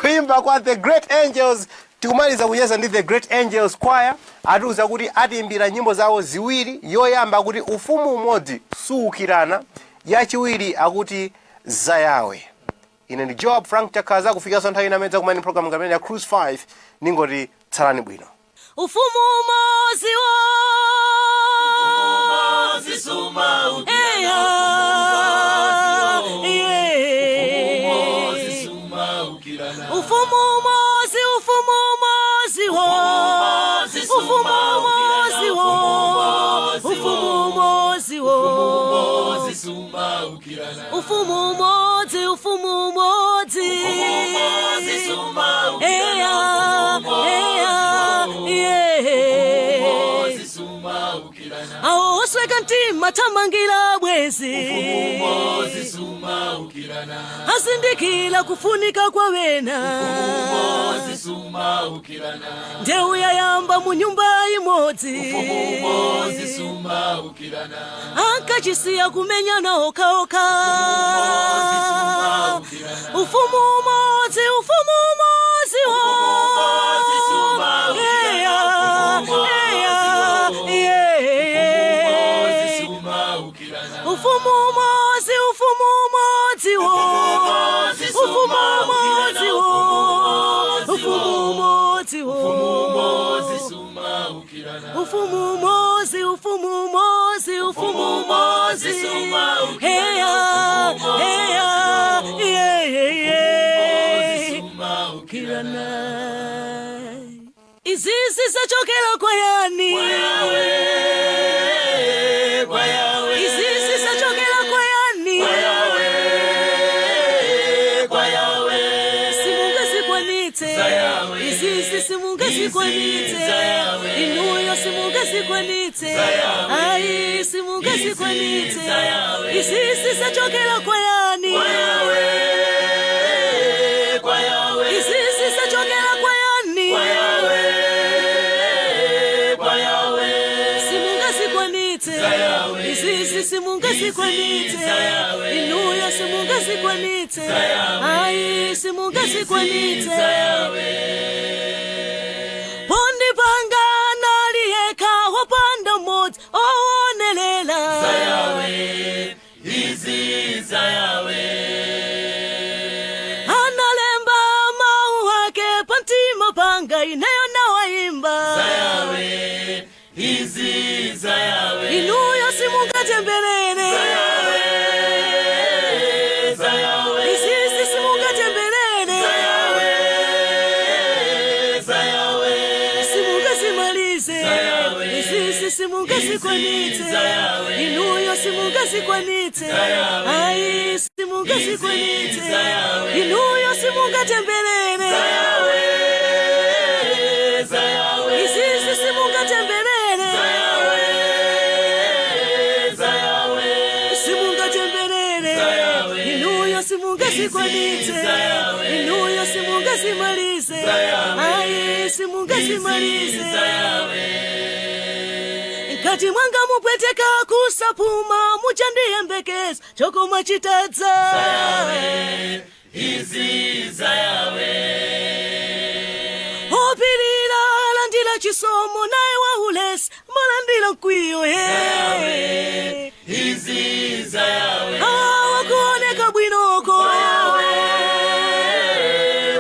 kuimba kwa The Great Angels. Tikumaliza kucheza ndi The Great Angels Choir. Atiuza kuti atiimbira nyimbo zawo ziwiri. Yoyamba akuti Ufumu Umodzi Suwukirana, yachiwiri akuti Zayawe. Ine ndi Joab Frank Chakhaza. Kufikanso nthawi ina amene kumani program ngamene ya Cruise 5, ningoti tsalani bwino. Ufumu umodzi wo. Eya, yeah. Ufumu umodzi, ufumu umodzi wo, ufumu umodzi wo, ufumu umodzi wo, ufumu umodzi, ufumu umodzi. Eya, eya, yeah. Awo osweka mtima thamangira bwezi, azindikira kufunika kwa wena. Ndewu yayamba mu nyumba imodzi, ankachisiya kumenyana okhaokha. Ufumu umodzi, ufumu umodzi wo. Eya, eya, yeah. Ufumu umodzi, ufumu umodzi wo, ufumu umodzi wo, ufumu umodzi wo, ufumu umodzi, ufumu umodzi, ufumu umodzi. Eya, eya, yeah. Kirana izizi zachokera kwa yani? Izizi zachokera kwa yani? Simungazikwanitse izizi, simungazikwanitse inuyo, simungazikwanitse ayi, simungazikwanitse. Izizi zachokera kwa yani? Izizi zachokera kwa yani? Simungazikwanitse. Simungazikwanitse, inuyo simungazikwanitse, ayi, simungazikwanitse. Pondipanga nali yekha, wopanda mmodzi owonelela. Izi zayawe. Analemba mawu ake pamtima panga, ineyo nawayimba. Zayawe, izi zayawe. Inuyo simungatemberere. Zayawe. Izizi simungatemberere. Zayawe. Simungazimalize izizi, simungazikwanitse, inuyo simungazikwanitse, ayi, simungazikwanitse, inuyo simungatemberere. Zayawe. Izizi simungatemberere. Zayawe. Simungatemberere, inuyo simungazikwanitse, inuyo simungazimalize, ayi, simungazimalize. Mkati mwanga mupweteka kusapuma, muchandiyembekeza chokoma chitadza. Izi zayawe. Opirira alandira chisomo, naye waulesi malandira mkwiyo he. Izi zayawe. Awa kuoneka bwinoko,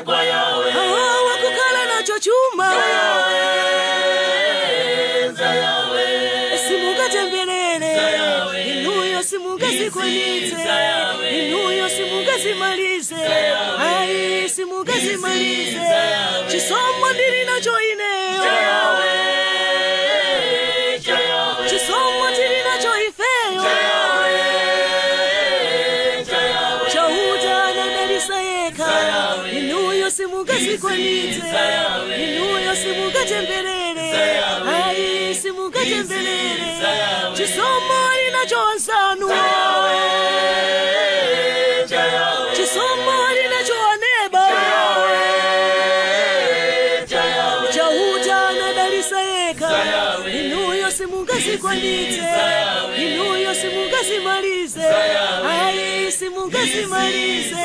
Kwa yawe. awa kukhala nacho chuma. Zayawe. Simungatemberere, inuyo simungazikwanitse, inuyo simungazimalize, ayi, simungazimalize. Chisomo ndili nacho ineyo, chisomo tili nacho ifeyo. Chauta anadalisa yekha, inuyo simungazikwanitse, inuyo simungatemberere, ayi, simungatemberere. Chisomo ali nacho ansanu, chisomo ali nacho aneba. Chauta anadalisa yekha, inuyo simungazikwanitse, inuyo simungazimalize, ayi, simungazimalize.